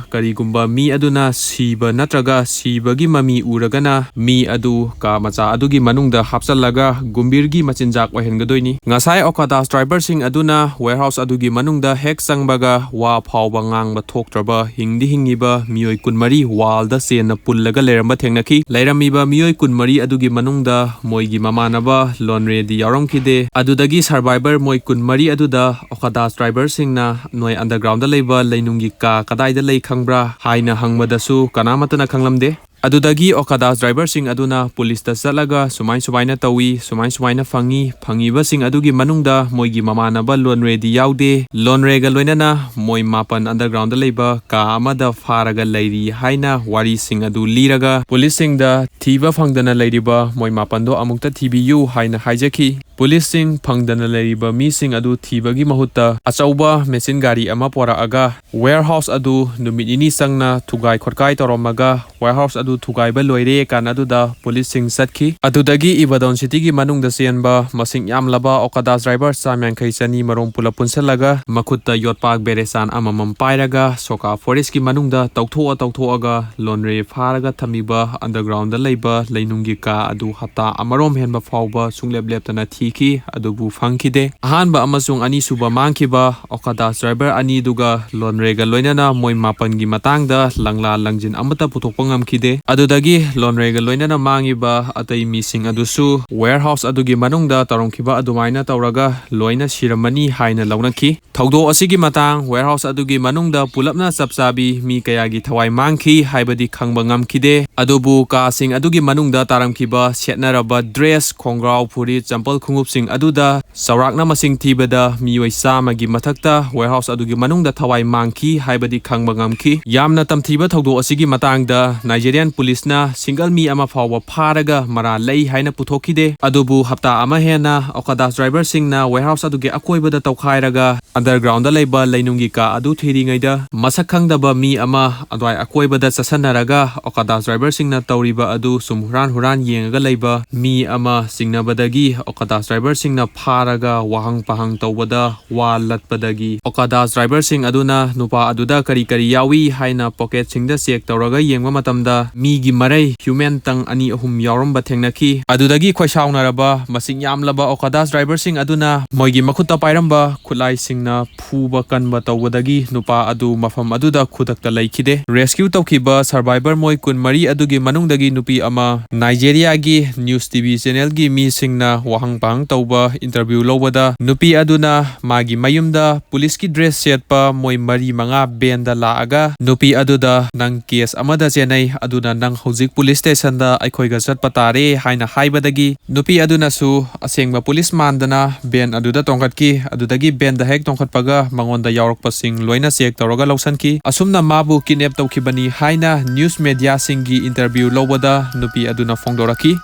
ꯀꯔꯤꯒꯨꯝꯕ ꯃꯤ ꯑꯗꯨꯅ ꯁꯤꯕ ꯅꯠꯇ꯭ꯔꯒ ꯁꯤꯕꯒꯤ ꯃꯃꯤ ꯎꯔꯒꯅ ꯃꯤ ꯑꯗꯨ ꯀꯥ ꯃꯆꯥ ꯑꯗꯨꯒꯤ ꯃꯅꯨꯡꯗ ꯍꯥꯞꯆꯜꯂꯒ ꯒꯨꯝꯕꯤꯔꯒꯤ ꯃꯆꯤꯟꯖꯥꯛ ꯑꯣꯏꯍꯟꯒꯗꯣꯏꯅꯤ꯫ ꯉꯁꯥꯏ Okada's driverꯁꯤꯡ ꯑꯗꯨꯅ warehouse ꯑꯗꯨꯒꯤ ꯃꯅꯨꯡꯗ ꯍꯦꯛ ꯆꯪꯕꯒ ꯋꯥ ꯐꯥꯎꯕ ꯉꯥꯡꯕ ꯊꯣꯛꯇ꯭ꯔꯕ ꯍꯤꯡꯗꯤ ꯍꯤꯡꯉꯤꯕ ꯃꯤꯑꯣꯏ ꯀꯨꯟꯃꯔꯤ wallꯗ ꯆꯦꯟꯅ ꯄꯨꯜꯂꯒ ꯂꯩꯔꯝꯕ ꯊꯦꯡꯅꯈꯤ꯫ ꯂꯩꯔꯝꯃꯤꯕ ꯃꯤꯑꯣꯏ ꯀꯨꯟꯃꯔꯤ ꯑꯗꯨꯒꯤ ꯃꯅꯨꯡꯗ ꯃꯣꯏꯒꯤ ꯃꯃꯥꯟꯅꯕ ꯂꯣꯟꯔꯦꯗꯤ ꯌꯥꯎꯔꯝꯈꯤꯗꯦ꯫ ꯑꯗꯨꯗꯒꯤ survivor ꯃꯣꯏ ꯀꯨꯟꯃꯔꯤ ꯑꯗꯨꯗ Okada's driverꯁꯤꯡꯅ "ꯅꯣꯏ undergroundꯗ ꯂꯩꯕ ꯂꯩꯅꯨꯡꯒꯤ ꯀꯥ ꯀꯗꯥꯏꯗ ꯂꯩ ꯈꯪꯕ꯭ꯔꯥ?" ꯍꯥꯏꯅ ꯍꯪꯕꯗꯁꯨ ꯀꯅꯥꯃꯠꯇꯅ ꯈꯪꯂꯝꯗꯦ꯫ ꯑꯗꯨꯗꯒꯤ Okada's driverꯁꯤꯡ ꯑꯗꯨꯅ ꯄꯨꯂꯤꯁꯇ ꯆꯠꯂꯒ ꯁꯨꯃꯥꯏ ꯁꯨꯃꯥꯏꯅ ꯇꯧꯏ, ꯁꯨꯃꯥꯏ ꯁꯨꯃꯥꯏꯅ ꯐꯪꯉꯤ, ꯐꯪꯉꯤꯕꯁꯤꯡ ꯑꯗꯨꯒꯤ ꯃꯅꯨꯡꯗ ꯃꯣꯏꯒꯤ ꯃꯃꯥꯟꯅꯕ ꯂꯣꯟꯔꯦꯗꯤ ꯌꯥꯎꯗꯦ, ꯂꯣꯟꯔꯦꯒ ꯂꯣꯏꯅꯅ ꯃꯣꯏ ꯃꯥꯄꯟ undergroundꯗ ꯂꯩꯕ ꯀꯥ ꯑꯃꯗ ꯐꯥꯔꯒ ꯂꯩꯔꯤ ꯍꯥꯏꯅ ꯋꯥꯔꯤꯁꯤꯡ ꯑꯗꯨ ꯂꯤꯔꯒ ꯄꯨꯂꯤꯁꯁꯤꯡꯗ ꯊꯤꯕ ꯐꯪꯗꯅ ꯂꯩꯔꯤꯕ ꯃꯣꯏ ꯃꯥꯄꯟꯗꯣ ꯑꯃꯨꯛꯇ ꯊꯤꯕꯤꯌꯨ ꯍꯥꯏꯅ ꯍꯥꯏꯖꯈꯤ꯫ ꯄꯨꯂꯤꯁꯁꯤꯡ ꯐꯪꯗꯅ ꯂꯩꯔꯤꯕ ꯃꯤꯁꯤꯡ ꯑꯗꯨ ꯊꯤꯕꯒꯤ ꯃꯍꯨꯠꯇ ꯑꯆꯧꯕ ꯃꯦꯆꯤꯟ ꯒꯥꯔꯤ ꯑꯃ ꯄꯣꯔꯛꯑꯒ warehouse ꯑꯗꯨ ꯅꯨꯃꯤꯠ ꯅꯤꯅꯤ ꯆꯪꯅ ꯊꯨꯒꯥꯏ ꯈꯣꯠꯀꯥꯏ ꯇꯧꯔꯝꯃꯒ warehouse ꯑꯗꯨ ꯊꯨꯒꯥꯏꯕ ꯂꯣꯏꯔꯦ ꯀꯥꯟ ꯑꯗꯨꯗ ꯄꯨꯂꯤꯁꯁꯤꯡ ꯆꯠꯈꯤ꯫ ꯑꯗꯨꯗꯒꯤ Ibadan cityꯒꯤ ꯃꯅꯨꯡꯗ ꯆꯦꯟꯕ ꯃꯁꯤꯡ ꯌꯥꯝꯂꯕ Okada's driver ꯆꯥꯝ ꯌꯥꯡꯈꯩ ꯆꯅꯤ ꯃꯔꯣꯝ ꯄꯨꯂꯞ ꯄꯨꯟꯁꯤꯜꯂꯒ ꯃꯈꯨꯠꯇ ꯌꯣꯠꯄꯥꯛ ꯕꯦꯔꯦꯆꯥꯟ ꯑꯃꯃꯝ ꯄꯥꯏꯔꯒ Soka Forestꯀꯤ ꯃꯅꯨꯡꯗ ꯇꯧꯊꯣꯛꯑ ꯇꯧꯊꯣꯛꯑꯒ ꯂꯣꯟꯔꯦ ꯐꯥꯔꯒ ꯊꯝꯃꯤꯕ undergroundꯗ ꯂꯩꯕ ꯂꯩꯅꯨꯡꯒꯤ ꯀꯥ ꯑꯗꯨ ꯍꯞꯇꯥ ꯑꯃꯔꯣꯝ ꯍꯦꯟꯕ ꯐꯥꯎꯕ ꯁꯨꯡꯂꯦꯞ ꯂꯦꯞꯇꯅ ꯊꯤ꯫ ꯈꯤ, ꯑꯗꯨꯕꯨ ꯐꯪꯈꯤꯗꯦ꯫ ꯑꯍꯥꯟꯕ ꯑꯃꯁꯨꯡ ꯑꯅꯤꯁꯨꯕ ꯃꯥꯡꯈꯤꯕ ꯑꯣꯀꯥꯗꯥ ꯗ꯭ꯔꯥꯏꯚꯔ ꯑꯅꯤꯗꯨꯒ ꯂꯣꯟꯔꯦꯒ ꯂꯣꯏꯅꯅ ꯃꯣꯏ ꯃꯥꯄꯟꯒꯤ ꯃꯇꯥꯡꯗ ꯂꯪꯂꯥ ꯂꯪꯖꯤꯟ ꯑꯃꯠꯇ ꯄꯨꯊꯣꯛꯄ ꯉꯝꯈꯤꯗꯦ꯫ ꯑꯗꯨꯗꯒꯤ ꯂꯣꯟꯔꯦꯒ ꯂꯣꯏꯅꯅ ꯃꯥꯡꯉꯤꯕ ꯑꯇꯩ ꯃꯤꯁꯤꯡ ꯑꯗꯨꯁꯨ warehouse ꯑꯗꯨꯒꯤ ꯃꯅꯨꯡꯗ ꯇꯧꯔꯝꯈꯤꯕ ꯑꯗꯨꯃꯥꯏꯅ ꯇꯧꯔꯒ ꯂꯣꯏꯅ ꯁꯤꯔꯝꯃꯅꯤ ꯍꯥꯏꯅ ꯂꯧꯅꯈꯤ꯫ ꯊꯧꯗꯣꯛ ꯑꯁꯤꯒꯤ ꯃꯇꯥꯡ, warehouse ꯑꯗꯨꯒꯤ ꯃꯅꯨꯡꯗ ꯄꯨꯂꯞꯅ ꯆꯞ ꯆꯥꯕꯤ ꯃꯤ ꯀꯌꯥꯒꯤ ꯊꯋꯥꯏ ꯃꯥꯡꯈꯤ ꯍꯥꯏꯕꯗꯤ ꯈꯪꯕ ꯉꯝꯈꯤꯗꯦ꯫ ꯑꯗꯨꯕꯨ ꯀꯥꯁꯤꯡ ꯑꯗꯨꯒꯤ ꯃꯅꯨꯡꯗ ꯇꯥꯔꯝꯈꯤꯕ ꯁꯦꯠꯅꯔꯕ dress, ꯈꯣꯡꯒ꯭ꯔꯥꯎ, ꯐꯨꯔꯤꯠ, ꯆꯝꯄꯜ, ꯈꯣꯡꯎꯞꯁꯤꯡ ꯑꯗꯨꯗ ꯆꯥꯎꯔꯥꯛꯅ ꯃꯁꯤꯡ ꯊꯤꯕꯗ ꯃꯤꯑꯣꯏ ꯆꯥꯝꯃꯒꯤ ꯃꯊꯛꯇ warehouse ꯑꯗꯨꯒꯤ ꯃꯅꯨꯡꯗ ꯊꯋꯥꯏ ꯃꯥꯡꯈꯤ ꯍꯥꯏꯕꯗꯤ ꯈꯪꯕ ꯉꯝꯈꯤ꯫ ꯌꯥꯝꯅ ꯇꯝꯊꯤꯕ ꯊꯧꯗꯣꯛ ꯑꯁꯤꯒꯤ ꯃꯇꯥꯡꯗ Nigerian ꯄꯨꯂꯤꯁꯅ single ꯃꯤ ꯑꯃ ꯐꯥꯎꯕ ꯐꯥꯔꯒ ꯃꯔꯥꯜ ꯂꯩ ꯍꯥꯏꯅ ꯄꯨꯊꯣꯛꯈꯤꯗꯦ꯫ ꯑꯗꯨꯕꯨ ꯍꯞꯇꯥ ꯑꯃ ꯍꯦꯟꯅ ꯑꯣꯀꯥꯗꯥ ꯗ꯭ꯔꯥꯏꯚꯔꯁꯤꯡꯅ warehouse ꯑꯗꯨꯒꯤ ꯑꯀꯣꯏꯕꯗ ꯇꯧꯈꯥꯏꯔꯒ undergroundꯗ ꯂꯩꯕ ꯂꯩꯅꯨꯡꯒꯤ ꯀꯥ ꯑꯗꯨ ꯊꯤꯔꯤꯉꯩꯗ ꯃꯁꯛ ꯈꯪꯗꯕ ꯃꯤ ꯑꯃ ꯑꯗ꯭ꯋꯥꯏ ꯑꯀꯣꯏꯕꯗ ꯆꯠꯁꯟꯅꯔꯒ ꯑꯣꯀꯥꯗꯥ ꯗ꯭ꯔꯥꯏꯚꯔꯁꯤꯡꯅ ꯇꯧꯔꯤꯕ ꯑꯗꯨ ꯁꯨꯝ ꯍꯨꯔꯥꯟ ꯍꯨꯔꯥꯟ ꯌꯦꯡꯉꯒ ꯂꯩꯕ ꯃꯤ ꯑꯃ ꯆꯤꯡꯅꯕꯗꯒꯤ ꯑꯣꯀꯥꯗꯥ ꯗ꯭ꯔꯥꯏꯚꯔꯁꯤꯡꯅ ꯐꯥꯔꯒ ꯋꯥꯍꯪ ꯄꯥꯍꯪ ꯇꯧꯕꯗ ꯋꯥ ꯂꯠꯄꯗꯒꯤ ꯑꯣꯀꯥꯗꯥ ꯗ꯭ꯔꯥꯏꯚꯔꯁꯤꯡ ꯑꯗꯨꯅ ꯅꯨꯄꯥ ꯑꯗꯨꯗ ꯀꯔꯤ ꯀꯔꯤ ꯌꯥꯎꯏ ꯍꯥꯏꯅ ꯄꯣꯀꯦꯠꯁꯤꯡꯗ ꯆꯦꯛ ꯇꯧꯔꯒ ꯌꯦꯡꯕ ꯃꯇꯝꯗ ꯃꯤꯒꯤ ꯃꯔꯩ human tongue ꯑꯅꯤ ꯑꯍꯨꯝ ꯌꯥꯎꯔꯝꯕ ꯊꯦꯡꯅꯈꯤ꯫ ꯑꯗꯨꯗꯒꯤ ꯈꯣꯏꯁꯥꯎꯅꯔꯕ ꯃꯁꯤꯡ ꯌꯥꯝꯂꯕ ꯑꯣꯀꯥꯗꯥ ꯗ꯭ꯔꯥꯏꯚꯔꯁꯤꯡ ꯑꯗꯨꯅ ꯃꯣꯏꯒꯤ ꯃꯈꯨꯠꯇ ꯄꯥꯏꯔꯝꯕ ꯈꯨꯠꯂꯥꯏꯁꯤꯡꯅ ꯐꯨꯕ ꯀꯟꯕ ꯇꯧꯕꯗꯒꯤ ꯅꯨꯄꯥ ꯑꯗꯨ ꯃꯐꯝ ꯑꯗꯨꯗ ꯈꯨꯗꯛꯇ ꯂꯩꯈꯤꯗꯦ꯫ Rescue ꯇꯧꯈꯤꯕ survivor ꯃꯣꯏ ꯀꯨꯟꯃꯔꯤ ꯑꯗꯨꯒꯤ ꯃꯅꯨꯡꯗꯒꯤ ꯅꯨꯄꯤ ꯑꯃ Nigeriaꯒꯤ news TV channelꯒꯤ ꯃꯤꯁꯤꯡꯅ ꯋꯥꯍꯪ ꯄꯥꯍꯪ ꯇꯧꯕ interview ꯂꯧꯕꯗ ꯅꯨꯄꯤ ꯑꯗꯨꯅ ꯃꯥꯒꯤ ꯃꯌꯨꯝꯗ ꯄꯨꯂꯤꯁꯀꯤ dress ꯁꯦꯠꯄ ꯃꯣꯏ ꯃꯔꯤ ꯃꯉꯥ vanꯗ ꯂꯥꯛꯑꯒ ꯅꯨꯄꯤ ꯑꯗꯨꯗ "ꯅꯪ case ꯑꯃꯗ ꯆꯦꯟꯅꯩ, ꯑꯗꯨꯅ ꯅꯪ ꯍꯧꯖꯤꯛ police stationꯗ ꯑꯩꯈꯣꯏꯒ ꯆꯠꯄ ꯇꯥꯔꯦ" ꯍꯥꯏꯅ ꯍꯥꯏꯕꯗꯒꯤ ꯅꯨꯄꯤ ꯑꯗꯨꯅꯁꯨ ꯑꯁꯦꯡꯕ ꯄꯨꯂꯤꯁ ꯃꯥꯟꯗꯅ van ꯑꯗꯨꯗ ꯇꯣꯡꯈꯠꯈꯤ꯫ ꯑꯗꯨꯗꯒꯤ vanꯗ ꯍꯦꯛ ꯇꯣꯡꯈꯠꯄꯒ ꯃꯉꯣꯟꯗ ꯌꯥꯎꯔꯛꯄꯁꯤꯡ ꯂꯣꯏꯅ check ꯇꯧꯔꯒ ꯂꯧꯁꯤꯟꯈꯤ꯫ ꯑꯁꯨꯝꯅ ꯃꯥꯕꯨ kidnap ꯇꯧꯈꯤꯕꯅꯤ ꯍꯥꯏꯅ news mediaꯁꯤꯡꯒꯤ interview ꯂꯧꯕꯗ ꯅꯨꯄꯤ ꯑꯗꯨꯅ ꯐꯣꯡꯗꯣꯔꯛꯈꯤ꯫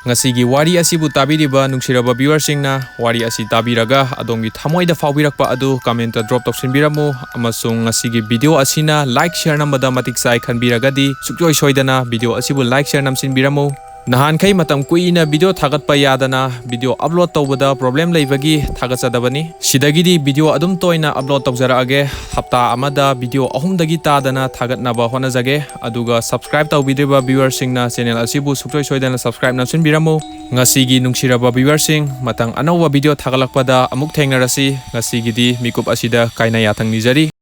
ꯉꯁꯤꯒꯤ ꯋꯥꯔꯤ ꯑꯁꯤꯕꯨ ꯇꯥꯕꯤꯔꯤꯕ ꯅꯨꯡꯁꯤꯔꯕ viewerꯁꯤꯡꯅ ꯋꯥꯔꯤ ꯑꯁꯤ ꯇꯥꯕꯤꯔꯒ ꯑꯗꯣꯝꯒꯤ ꯊꯃꯣꯏꯗ ꯐꯥꯎꯕꯤꯔꯛꯄ ꯑꯗꯨ commentꯇ drop ꯇꯧꯁꯤꯟꯕꯤꯔꯝꯃꯨ, ꯑꯃꯁꯨꯡ ꯉꯁꯤꯒꯤ video ꯑꯁꯤꯅ like, share ꯅꯝꯕꯗ ꯃꯇꯤꯛ ꯆꯥꯏ ꯈꯟꯕꯤꯔꯒꯗꯤ ꯁꯨꯡꯁꯣꯏ ꯁꯣꯏꯗꯅ video ꯑꯁꯤꯕꯨ like, share ꯅꯝꯁꯤꯟꯕꯤꯔꯝꯃꯨ꯫ ꯅꯍꯥꯟꯈꯩ ꯃꯇꯝ ꯀꯨꯏꯅ video ꯊꯥꯒꯠꯄ ꯌꯥꯗꯅ video upload ꯇꯧꯕꯗ problem ꯂꯩꯕꯒꯤ ꯊꯥꯒꯠꯆꯗꯕꯅꯤ꯫ ꯁꯤꯗꯒꯤꯗꯤ video ꯑꯗꯨꯝ ꯇꯣꯏꯅ upload ꯇꯧꯖꯔꯛꯑꯒꯦ꯫ ꯍꯞꯇꯥ ꯑꯃꯗ video ꯑꯍꯨꯝꯗꯒꯤ ꯇꯥꯗꯅ ꯊꯥꯒꯠꯅꯕ ꯍꯣꯠꯅꯖꯒꯦ꯫ ꯑꯗꯨꯒ subscribe ꯇꯧꯕꯤꯗ꯭ꯔꯤꯕ viewerꯁꯤꯡꯅ channel ꯑꯁꯤꯕꯨ ꯁꯨꯡꯁꯣꯏ ꯁꯣꯏꯗꯅ subscribe ꯅꯝꯁꯤꯟꯕꯤꯔꯝꯃꯨ꯫ ꯉꯁꯤꯒꯤ ꯅꯨꯡꯁꯤꯔꯕ viewerꯁꯤꯡ, ꯃꯊꯪ ꯑꯅꯧꯕ video ꯊꯥꯒꯠꯂꯛꯄꯗ ꯑꯃꯨꯛ ꯊꯦꯡꯅꯔꯁꯤ꯫ ꯉꯁꯤꯒꯤꯗꯤ ꯃꯤꯀꯨꯞ ꯑꯁꯤꯗ ꯀꯥꯏꯅ ꯌꯥꯊꯪ ꯅꯤꯖꯔꯤ꯫